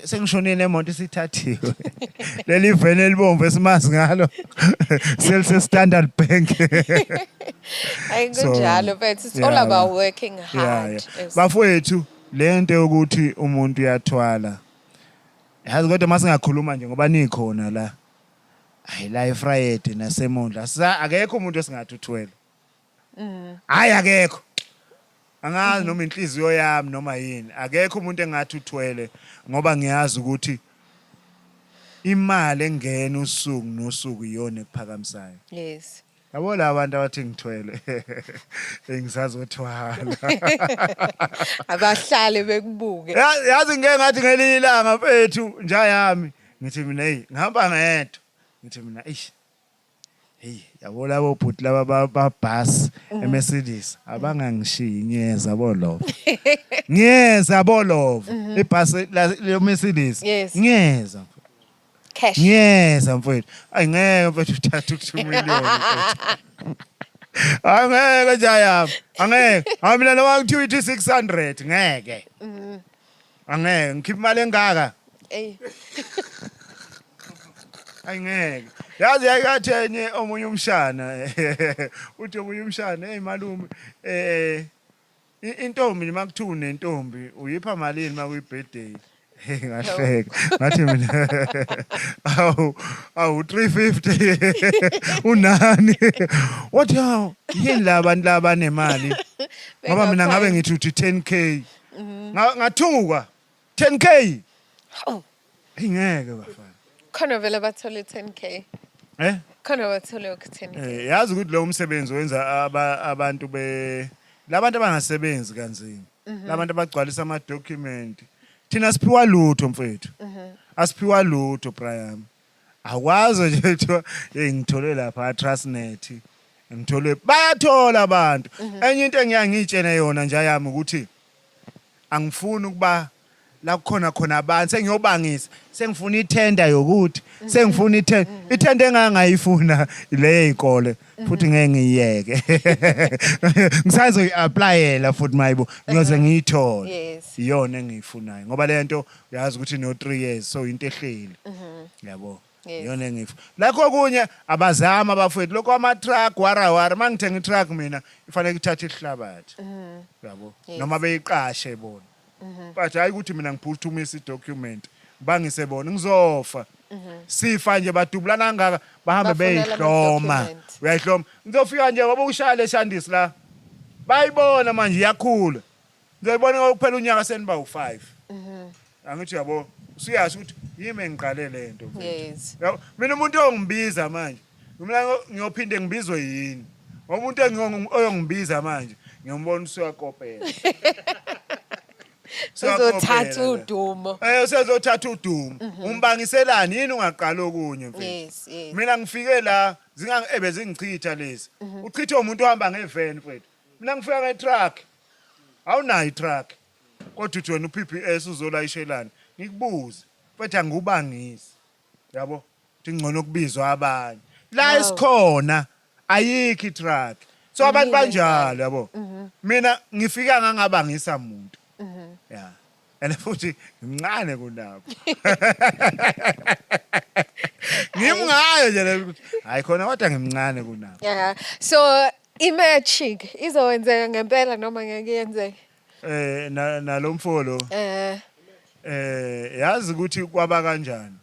Sengishonile, emoto isithathiwe, leli veni elibomvu esimazi ngalo selise Standard Bank. Hayi, So, kunjalo mfethu. It's all about working hard. Bafowethu, lento yokuthi umuntu uyathwala, yazi, kodwa masingakhuluma nje ngoba nikhona la, hayi, la eVryheid naseMondla sa akekho umuntu esingathi uthwele. Hayi, akekho. Angazi noma inhliziyo yami noma yini, akekho umuntu engathi uthwele, ngoba ngiyazi ukuthi imali engena usuku nosuku iyona ekuphakamisayo. Yabo la bantu abathi ngithwele, ngisazothwala. Abahlale bekubuke. Yazi ngeke ngathi ngelinye ilanga mfethu njayami ngithi mina hey ngihamba ngedwa. Ngithi mina eish. Hey yabo labo bhuti laba ba bus eMercedes abangangishiyi ngiyeza bolova. Ngiyeza bolova. Ibhasi le Mercedes. Ngiyeza. Cash. Ngiyeza mfowethu. Ayi ngeke mfethu uthathe u2 million mfethu. Angeke nje yami. Angeke. Hayi mina noma kuthiwa ithi 600 ngeke. Angeke ngikhipha imali engaka. Ey. Ayi ngeke. Yazi yayikathi enye omunye umshana. Uthi omunye umshana, hey malume intombi nje makuthiwa unentombi uyipha malini makuyi birthday? Hey ngahleka. Ngathi mina awu awu 350 unani? Wathi hawu yini la bantu laba nemali? Ngoba mina ngabe ngithi uthi 10K. Ngathuka 10K. Hawu. Hey ngeke bafana. Khona vele bathole 10K. Eh? Khona bathole 10K. Eh yazi ukuthi lo msebenzi wenza abantu be labantu abangasebenzi kanzima. Labantu abagcwalisa ama document. Thina siphiwa lutho mfethu. Asiphiwa lutho Brian. Akwazi nje kuthiwa hey ngithole lapha Trustnet. Ngithole bayathola abantu. Enye into engiyangitshene yona nje yami ukuthi angifuni ukuba la kukhona khona abantu sengiyobangisa sengifuna ithenda yokuthi sengifuna ithenda ithenda engangayifuna le yeyikole futhi ngeke ngiyiyeke ngisazoyi-applyela futhi mayibo ngiyoze ngiyithole. Iyona engiyifunayo ngoba le nto uyazi ukuthi no 3 years so into ehleli yabo. Iyona engifuna lakho okunye abazama abafowethu lokho ama truck wara wara mangithenga i truck mina ifanele ithathe ihlabathi yabo noma beyiqashe bona but hayi ukuthi mina ngiphuthumisa i document bangise bona ngizofa sifa nje badubulana kangaka bahambe beyihloma uyayihloma ngizofika nje ngoba ushaya leshandisi la bayibona manje iyakhula ngizoyibona ngokuphela unyaka seniba u5 angithi yabo usuyasho ukuthi yimi engiqale lento. Yabo mina umuntu ongibiza manje mina ngiyophinde ngibizwe yini ngoba umuntu oyongibiza manje ngiyombona usuyakopela. Uzothatha udumo. Eh usezothatha udumo. Umbangiselani yini ungaqala okunye mfethu? Yes. Mina ngifike la zingang ebezingichitha lezi. Uchitha umuntu ohamba ngevan mfethu. Mina ngifika ngetruck. Awunayo itruck. Kodwa uthi wena uPPS uzolayishelani? Ngikubuze. Mfethu angubangisi. Yabo? Uthi ngcono kubizwa abanye. La esikhona ayikho itruck. So abantu banjalo yabo. Mina ngifika ngangabangisa muntu. Yeah. And futhi ngimncane kunabo. Ngimngayo nje le ukuthi hayi khona kodwa ngimncane kunabo. Yeah. So i-magic izowenzeka ngempela noma ngeke yenzeke? Eh nalomfo lo. Eh. Eh yazi ukuthi kwaba kanjani.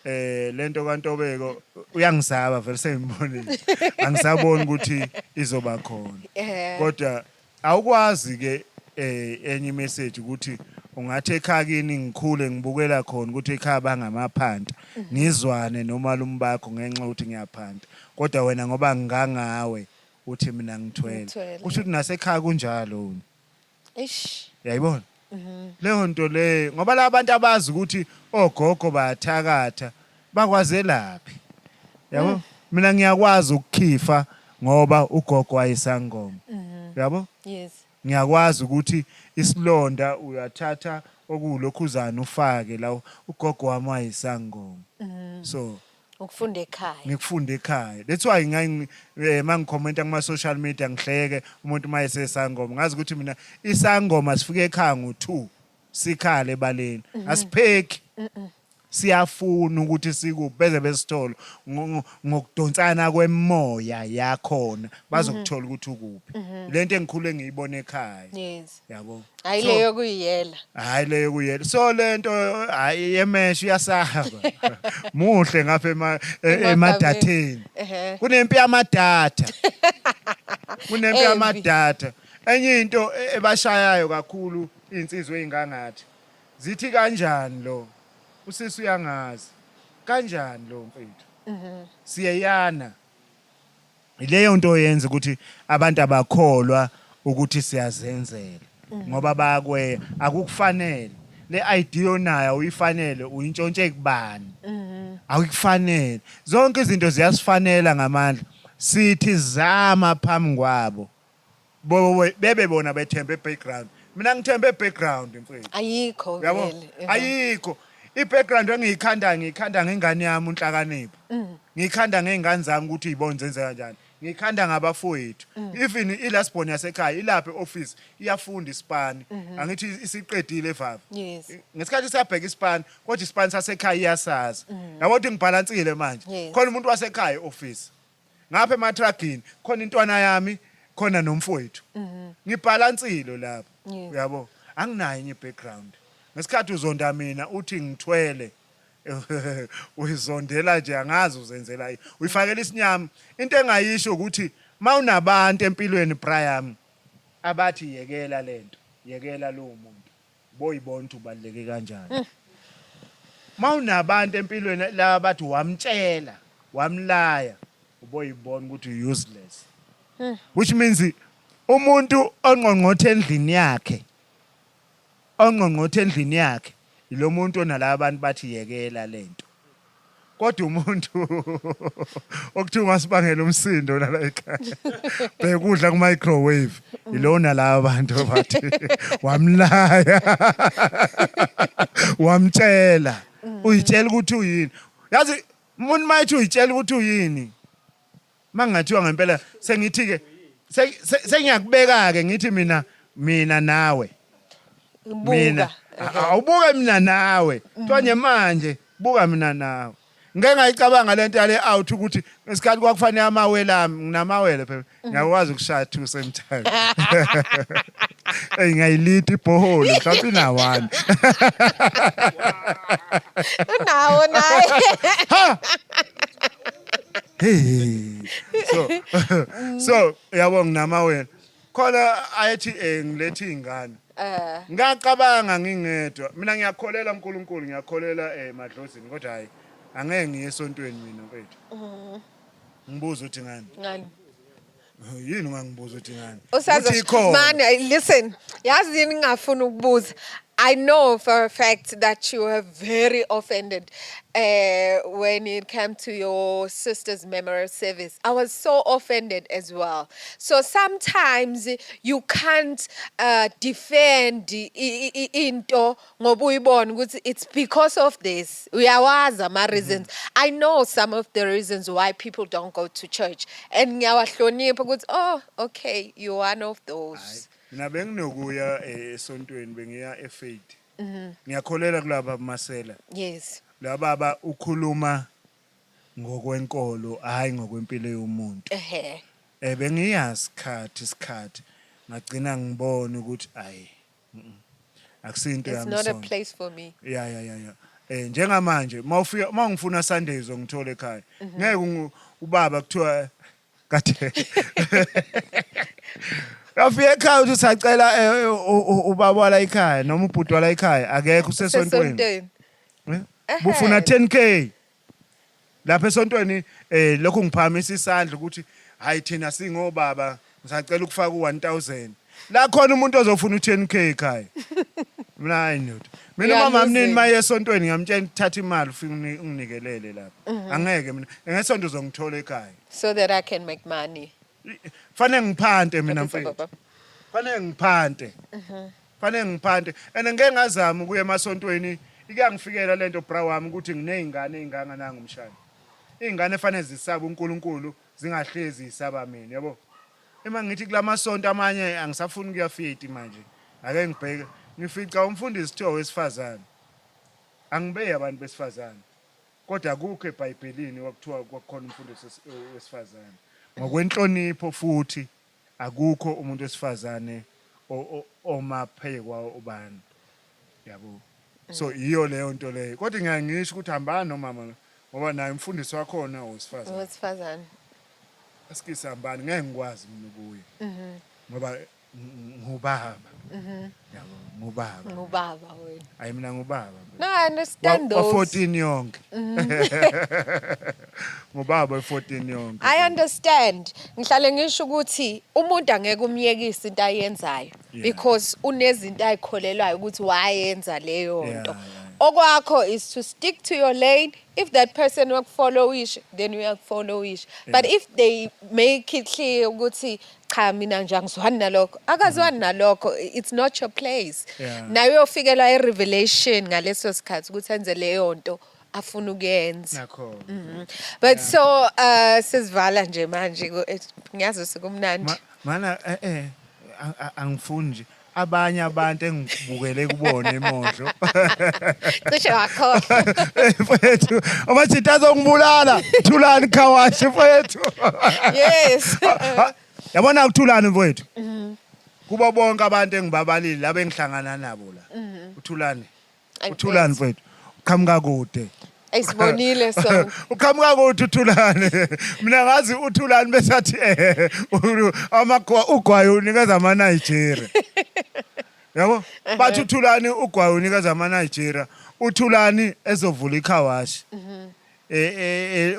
Eh lento kaNtobeko uyangisaba vele sengimbonile. Angisaboni ukuthi izoba khona. Kodwa awukwazi ke enye message ukuthi ungathi ekhaya kini ngikhule ngibukela khona ukuthi ekhaya bangamaphanta ngizwane nomalume bakho ngenxa ukuthi ngiyaphanta kodwa wena ngoba ngingangawe uthi mina ngithwele. Ngithwele. Kusho ukuthi nasekhaya kunjalo wena. Eish. Uyayibona? Leyo nto leyo ngoba la bantu abazi ukuthi ogogo bayathakatha bakwazelaphi. Yabo? Mina ngiyakwazi ukukhifa ngoba ugogo wayesangoma. Yabo? Yes. Ngiyakwazi ukuthi isilonda uyathatha okuwulokhuzana ufake la ugogo wami wayesangoma. So Ukufunda ekhaya. Ngikufunda ekhaya. That's why ngangi mangikhomenta kuma social media ngihleke umuntu mayesesangoma. Ngazi ukuthi mina isangoma sifike ekhaya ngo2 sikhale ebaleni. Asipheki. Siyafuna ukuthi sikuphi beze besithole ngokudonsana kwemoya yakhona bazokuthola ukuthi ukuphi. Lento engikhule ngiyibona ekhaya. Yes. Yabo. Hayi leyo kuyiyela. Hayi leyo kuyela. So lento hayi yemesh uyasaba. Muhle ngapha emadatheni. Kunempi yamadatha. Kunempi yamadatha. Enye into ebashayayo kakhulu insizwe ezingangathi. Zithi kanjani lo? Usisi uyangazi. Kanjani lo mfethu? Siyeyana. Leyo nto yenza ukuthi abantu abakholwa ukuthi siyazenzela ngoba bayakweya, akukufanele. Le idea onayo awuyifanele, uyintshontshe kubani? Awukufanele. Zonke izinto ziyasifanela ngamandla. Sithi zama phambi kwabo. Bebe bona bethembe background. Mina ngithembe background, mfethu. Ayikho. Yabo. Vele. Ayikho. I-background engiyikhanda, ngiyikhanda ngengane yami uNhlakanipho. Ngiyikhanda ngey'ngane zami ukuthi uyibone zenze kanjani. Ngiyikhanda ngabafowethu. Even i-last born yasekhaya ilapha e-office, iyafunda isipani. Angithi isiqedile evava. Ngesikhathi siyabheka isipani, kodwa isipani sasekhaya iyasazi. Yabo ukuthi ngibhalansile manje. Khona umuntu wasekhaya e-office. Ngapha ematragini khona intwana yami, khona nomfowethu. Ngibhalansile lapho. Uyabo? Anginayo enye background. Ngesikhathi uzonda mina uthi ngithwele, uyizondela nje, angazi uzenzela yini. Uyifakela isinyama. Into engayisho ukuthi mawunabantu empilweni, Brian, abathi yekela lento, yekela lowo muntu, boyibona ukuthi ubaluleke kanjani. Mawunabantu empilweni laba bathi wamtshela, wamlaya, uboyibona ukuthi useless. Which means umuntu ongqongqothe endlini yakhe, ongqongqothe endlini yakhe, ilo muntu onalaba bantu bathi yekela lento. Kodwa umuntu okuthiwa ungasibangela umsindo nala ekhaya, bheka ukudla ku-microwave, ilona laba bantu bathi wamlaya, wamtshela, uyitshela ukuthi uyini. Yazi umuntu mayethi uyitshela ukuthi uyini, mangathiwa ngempela sengithi-ke sengiyakubeka-ke, ngithi mina nawe, mina Buka. Awubuke mina nawe kuthiwa manje buka mina nawe. Ngike ngayicabanga lento yale out ukuthi ngesikhathi kwakufanele amawele ami, nginamawele phela, ngiyakwazi ukushaya two same time. Ey, ngayilida ibhoholi mhlawumbe ina-one. Unawo naye. Hey, so yabo, nginamawele khona ayethi ngilethe iy'ngane. Ngacabanga ngingedwa mina, ngiyakholela uNkulunkulu, ngiyakholela emadlozini, kodwa hayi, angeke ngiye esontweni mina, mfethu. Ngibuza ukuthi ngani? Ngani? Yini ungangibuza ukuthi ngani? Usazo Ukuthi ikhona. Man, listen. Yazi yini ngingafuni ukubuza? I know for a fact that you were very offended when it came to your sister's memorial service. I was so offended as well. So sometimes you can't defend into ngoba uyibona ukuthi it's because of this. Uyawazi ama reasons. I know some of the reasons why people don't go to church. And ngiyawahlonipha ukuthi, oh, okay, you're one of those. Mina benginokuya esontweni, bengiya eFaith. Ngiyakholela kulaba Masela. Laba ukhuluma ngokwenkolo, hayi ngokwempilo yomuntu. Bengiya isikhathi ngagcina ngibona ukuthi ayi, akusinto It's yami not a sonto. place for me. Ya. Njengamanje mawufika, mawungifuna Sundays, ungithola ekhaya. Ngeke ubaba kuthiwa kade Yafika ekhaya uthi usacela ubaba wala ekhaya noma ubhuti wala ekhaya, akekho, usesontweni. Usesontweni. Eh? Bufuna 10K. Lapha esontweni lokhu ngiphakamisa isandla ukuthi hayi, thina singobaba, ngisacela ukufaka u1000. La khona umuntu ozofuna u10K ekhaya. Mina hayi ndoda. Mina You are mama mnini losing. maye esontweni ngiyamtshela ukuthatha imali ufike unginikelele lapha. Angeke mina ngesonto uzongithola ekhaya. So that I can make money. Fanele ngiphante mina, Baba, mfethu. baba. Fanele ngiphante. Fanele ngiphante. And ngeke ngazama ukuya emasontweni, ikuyangifikela lento, bra wami, ukuthi nginezingane ezinganga nanga umshana. Izingane efanele zisaba uNkulunkulu, zingahlezi zisaba mina, yabo. Uma ngithi kulamasonto amanye angisafuni ukuya Faith manje. Ake ngibheke, ngifica umfundisi kuthiwa wesifazane. Angibeyi abantu besifazane. Kodwa akukho eBhayibhelini wakuthiwa kwakukhona umfundisi wesifazane. Ngokwenhlonipho futhi akukho umuntu wesifazane oma phekwa ubani. Yabo. So iyo leyo nto leyo. Kodwa ngiyaye ngisho ukuthi hambani nomama ngoba naye umfundisi wakhona owesifazane. Wesifazane. Asikise hambani, ngeke ngikwazi mina ukuya. Ngoba Ngubaba, yabo, ngubaba. Ngubaba wena. Ayi, mina ngubaba. No, I understand Wa those. 14 yonke, ngubaba we-14 yonke. I understand. Ngihlale ngisho ukuthi umuntu angeke umyekise into ayenzayo because unezinto ayikholelwayo ukuthi wayenza leyo nto. Okwakho is to stick to your lane. If that person wakufollowish, then uyakufollowish. But if they make it clear ukuthi cha, mina nje angizwani nalokho, akazwani nalokho, it's not your place. Naye uyofikelwa i-revelation ngaleso sikhathi ukuthi enze leyo nto afuna ukuyenza. Nakho. But so sesivala nje manje, ngiyazi sekumnandi. Mana angifuni nje abanye abantu engibukele kubona emondlo. Cishe wakhohlwa. Mfethu, abathi azongibulala Thulani Car Wash, mfethu. Yabona uThulani, mfethu, kubo bonke abantu engibabalile laba engihlangana nabo la, uThulani, uThulani mfethu uqhamuka kude. Ayisibonile sonke. Uqhamuka kude uThulani. Mina ngazi uThulani besathi amagwa ugwayi unikeza ama Nigeria, yabo. Bathi uThulani ugwayi unikeza ama Nigeria. uThulani ezovula i-car wash,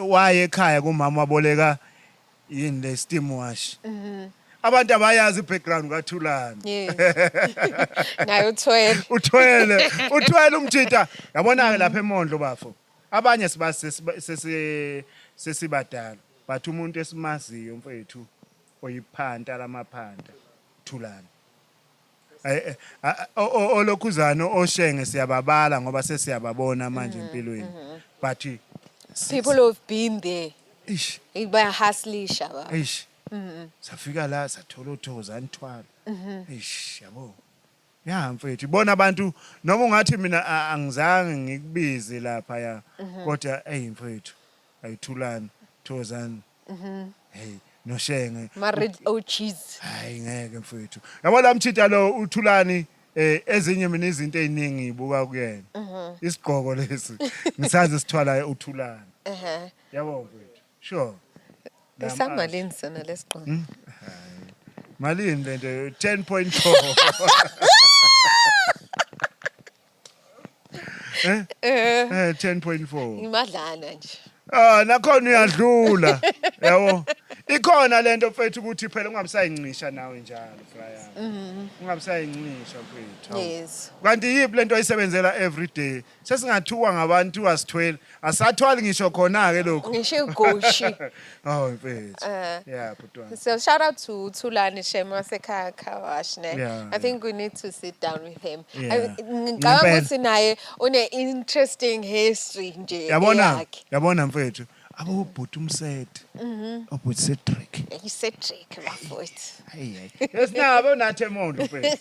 waye ekhaya kumama waboleka yini le steam wash. Abantu abayazi i-background kaThulani. Yes. Naye uthwele. Uthwele, uthwele umjita, yabona ke lapha eMondlo bafo. Abanye siba sesibadala, but umuntu esimaziyo mfethu oyiphanta lamaphanta, Thulani. Olokhuzana oshenge siyababala ngoba sesiyababona manje empilweni, but People who've been there. Ish. Bayahustlisha ba. Eish, safika la sathola uThokozani Thwala. Eish, yabo ya mfethu, ibona abantu noma ungathi mina angizange ngikubize lapha ya, kodwa hey mfethu, ayithulani, Thokozani, hey, noShenge. Ma-red OGs. Hayi, ngeke mfethu, yabo la mthita lo uThulani, ezinye mina izinto eziningi ngibuka kuyena. Isigqoko lesi ngisazi sithwala uThulani. Yabo mfethu, sure. Esamalini sona lesigqoko? Malini lento? 10.4. 10.4. Imadlana nje. Ah, nakhona uyadlula. Yabo. Ikhona lento mfethu ukuthi phela ungabisayincisha nawe njalo, Brian. Ungabisayincisha mfethu. Hawu. Kanti yiphi lento oyisebenzela every day? Sesingathuka ngabantu asithwele. Asathwali ngisho khona ke lokho. Ngisho igoshi. Oh mfethu. Yeah, butwana. So shout out to Thulani Shem wasekhaya car wash ne. I think we need to sit down with him. Ngicabanga Ngempela. ukuthi naye une interesting history nje Yabona, eyakhe. yabona mfethu. Abo bhuti umsete. Obhuti Cedric. Cedric bafowethu. Hayi hayi. Esinabo nathi eMondlo mfethu.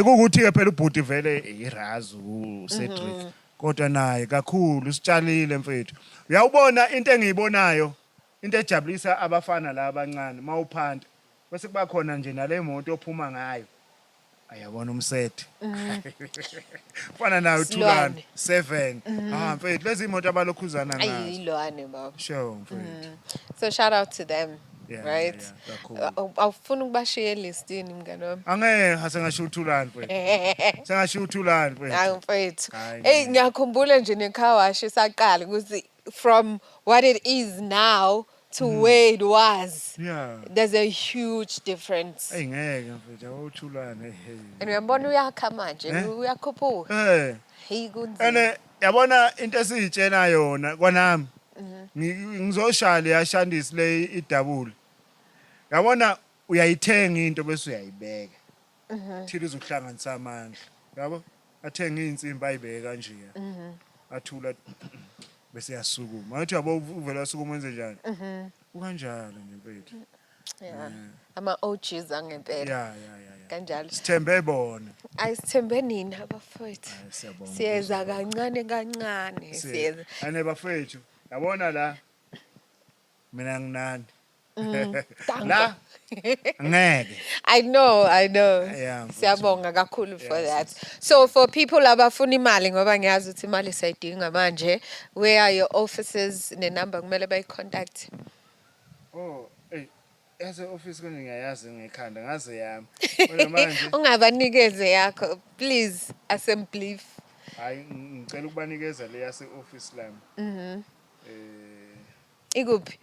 Kukuthi ke phela ubhuti vele irazu uCedric. Kodwa naye kakhulu sitshalile mfethu. Uyawubona into engiyibonayo, into ejabulisa abafana la abancane mawuphanta. Bese kuba khona nje nale moto ophuma ngayo. Ayabona umsete. Fana nayo uThulani Silwane. 7. Ah mfethu, lezi imoto abalokhuzana ngazo. Ayilwane baba. Sure mfethu. So shout out to them. Yeah, right? yeah, kakhulu. Awufuni ukubashiya elistini, mngani wami. Angeke, asengashiya uThulani mfethu. Sengashiya uThulani mfethu. Hayi mfethu. Hayi, Hey, ngeke. ngiyakhumbula nje ne-car wash isaqala ukuthi from what it is now to where it was. There's a huge difference. Ey ngeke mfethu, awuthulane, hey. And uyambona uyakha manje, Eh? uyakhuphuka. Hey, kunzima. Ene yabona into esiyitshena yona kwanami. Ngizoshaya le yashandisi le idouble. Yabona uyayithenga into bese uyayibeka. Thina uzohlanganisa amandla. Yabo? Athenga insimbi ayibeka kanje. Athula bese yasukuma. Ngathi yabo uvela wasukuma wenze njani? Ukanjalo nje mfethu. Yeah. Ama OGs angempela. Ya. Kanjalo. Sithembe bona. Ayisithembe nina abafowethu. Hayi, siyabonga. Siyeza kancane kancane, siyeza. Ane bafethu, yabona la mina nginani. Danko. La ngeke. I know, I know. Yeah, mfowethu. Siyabonga kakhulu for Yeah, that. So for people abafuna imali, ngoba ngiyazi ukuthi imali siyayidinga manje, where are your offices ne number kumele bayi contact? Oh, hey. Yase office konje ngiyayazi ngekhanda ngaze yami. Kodwa manje Ungabanikeze yakho, please, assemblief. Hayi, ngicela ukubanikeza le yase office lami. Ikuphi?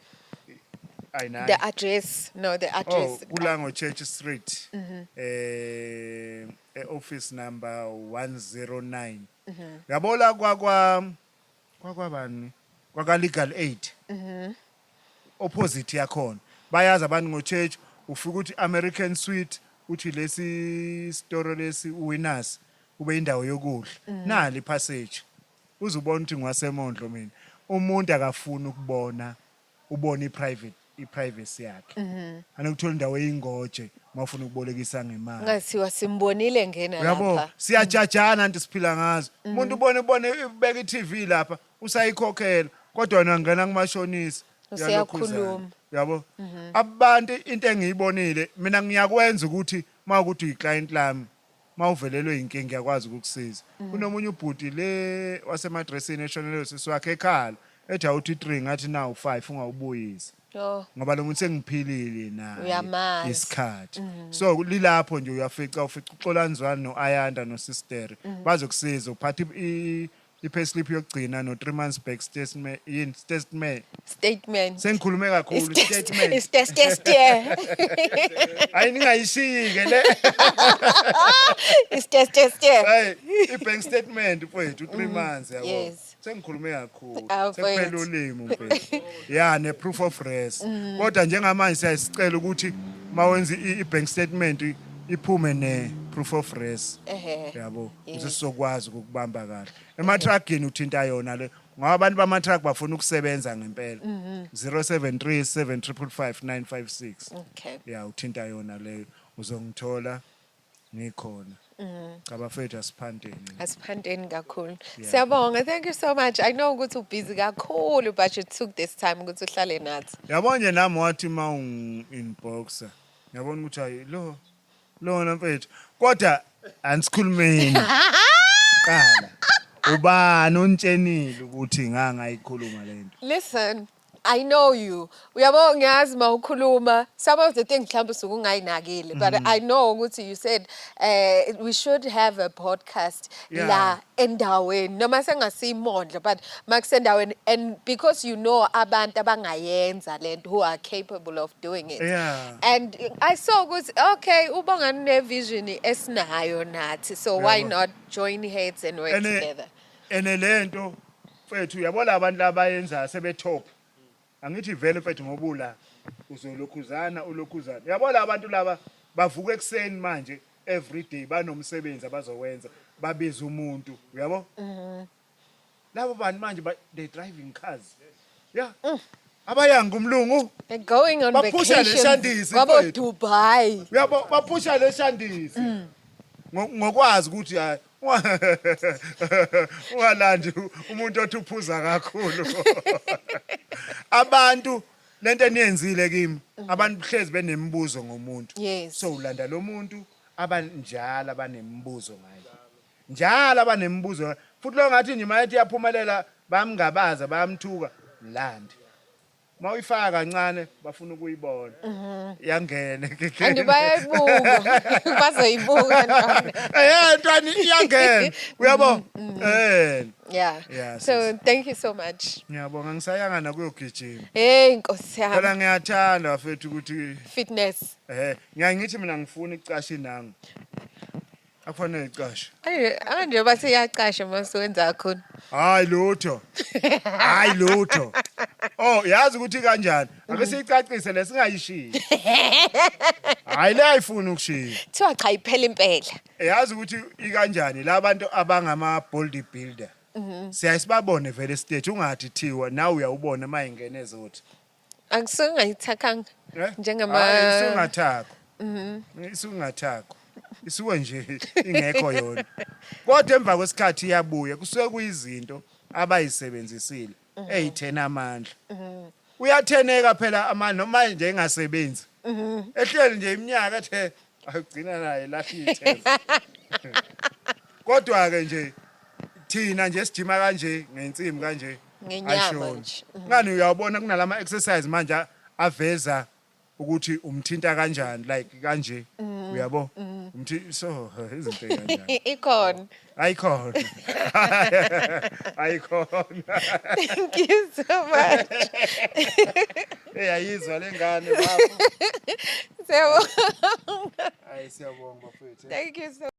Ayi-9. The address. No, the Oh, address. kula ngo Church Street. E office number 109. Yabo la kwakwabani? Kwaka Legal Aid. Opposite yakhona. Bayazi abantu ngo Church, ufika uthi American Sweet, uthi lesi store lesi Winners kube indawo yokudla. Nali passage. Uzubona ukuthi ngwaseMondlo mina. Umuntu akafuni ukubona, ubona i-privacy yakhe. Anokuthola indawo eyingoje mawufuna ukubolekisa ngemali. Ngathiwa simbonile ngena Uyabo, lapha. siyajajana nti siphila ngazo. Umuntu ubone ubeka i-TV lapha, usayikhokhela, kodwa wena ngena kumashonisa. Useyakhuluma. Uyalokhuzana. Uyabo? Abantu, into engiyibonile mina, ngiyakwenza ukuthi mawukuthi uyi-client lami, mawuvelelwe inkinga ngiyakwazi ukukusiza. Kunomunye ubhuti le wasemadressini eshonelwe usisi wakhe, ekhala ethi awuthi 3, ngathi nawu 5 ungawubuyisi. Oh. Ngoba lo muntu sengiphilile naye Uyamazi. isikhathi. So lilapho nje uyafica, ufica uXolanzwane no-Ayanda no-sister bazokusiza, uphatha i-payslip yokugcina no-3 months back statement, yini, statement. Statement. Sengikhulume kakhulu, statement. Statement. Hayi, ningayishiyi-ke le. Statement. Hayi, i-bank statement mfowethu, 3 months, yabo. Sengikhulume kakhulu. Awu, Sekuphela mfowethu. ulimi mfethu, ya, ne-proof of res. Kodwa njengamanje siyasicela ukuthi mawenza i-bank statement iphume ne-proof of res. Yabo, ukuze sizokwazi ukukubamba kahle ematragini. Uthinta yona le ngoba abantu bamatruck bafuna ukusebenza ngempela, 073 7555 956. Ya, uthinta yona leyo, uzongithola ngikhona. Cha bafethu, asiphanteni. Asiphanteni kakhulu. Siyabonga. Thank you so much. I know ukuthi ubusy kakhulu, but you took this time ukuthi uhlale nathi. Yabo nje nami wathi ma ungi-inboxa, ngiyabona ukuthi hayi, lo lona mfethu, kodwa anisikhulumeni qala, ubani ontshenile ukuthi ngangayikhuluma lento? Listen, I know you. Uyabo, ngiyazi mawukhuluma some of the things mhlawumbe usuke ungayinakile, but I know ukuthi you said we should have a podcast la endaweni, noma sengasiyimondlo, but makusendaweni, and because you know abantu abangayenza lento, who are capable of doing it. And I saw ukuthi okay, uBongani ne vision esinayo nathi, so why not join heads and work together? Ene lento mfethu, uyabona abantu labayenza sebetop, angithi vele mfethu, ngobula uzolokhuzana ulokhuzana, uyabona abantu laba bavuka ekuseni manje every day banomsebenzi abazowenza, babiza umuntu, uyabo, labo bantu manje they driving cars, yeah, abayanga umlungu. They're going on Baphusha le vacations. shandisi, Kwabo mfethu. Dubai. Uyabo, baphusha le shandisi ngokwazi ukuthi hayi, ungalandi umuntu othi uphuza kakhulu. Abantu, lento eniyenzile kimi, abantu hlezi benemibuzo ngomuntu. So ulanda lo muntu abanjalo abanemibuzo ngaye njalo, abanemibuzo futhi lo ngathi nje mayethi yaphumelela bayamngabaza, bayamthuka. Mlandi mawuyifaka kancane bafuna ukuyibona yangena. And bayayibuka. Bazoyibuka ntwana. Ntwana, iyangena, uyabo. Yeah. So thank you so much. Ngiyabonga, ngisayanga nakuyogijima. Hey, Nkosi yami. Phela ngiyathanda bafethu ukuthi Fitness. Ngiyangithi mina ngifuna icashe nangu, akufanele icashe. Ayi, anje bathi iyacasha mase wenza khona. Hayi lutho, hayi lutho. Oh, yazi ukuthi kanjani, ake siyicacise lesingayishiyi. Hayi, le ayifuni ukushiya. Thiwa cha, iphela impela. Yazi ukuthi ikanjani, labantu abangama body builder siyaye sibabone vele stage, ungathi thiwa nawe uyawubona mayingene ezothi. Akusuke ngayithakhanga. Eh? Njengama Hayi, isungathakho, isungathakho, isuke nje ingekho yona, kodwa emva kwesikhathi iyabuya. Kusuke kuyizinto abayisebenzisile eyithena amandla. Uyatheneka phela amandla noma nje engasebenzi, ehleli nje iminyaka, ethe ayugcina naye lahla ithemba. Kodwa ke nje thina nje sijima kanje ngensimbi kanje. Ngenyama Ayishoni. nje. Ngani, uyawubona kunalama exercise manje aveza Ukuthi umthinta kanjani, like kanje, uyabo, umthi so izinto kanjani. Ikhona. Ayikhona, ayikhona. Thank you so much. Hey, ayizwa lengane bafo. Siyabonga. Hayi, siyabonga bafethu. Thank you so.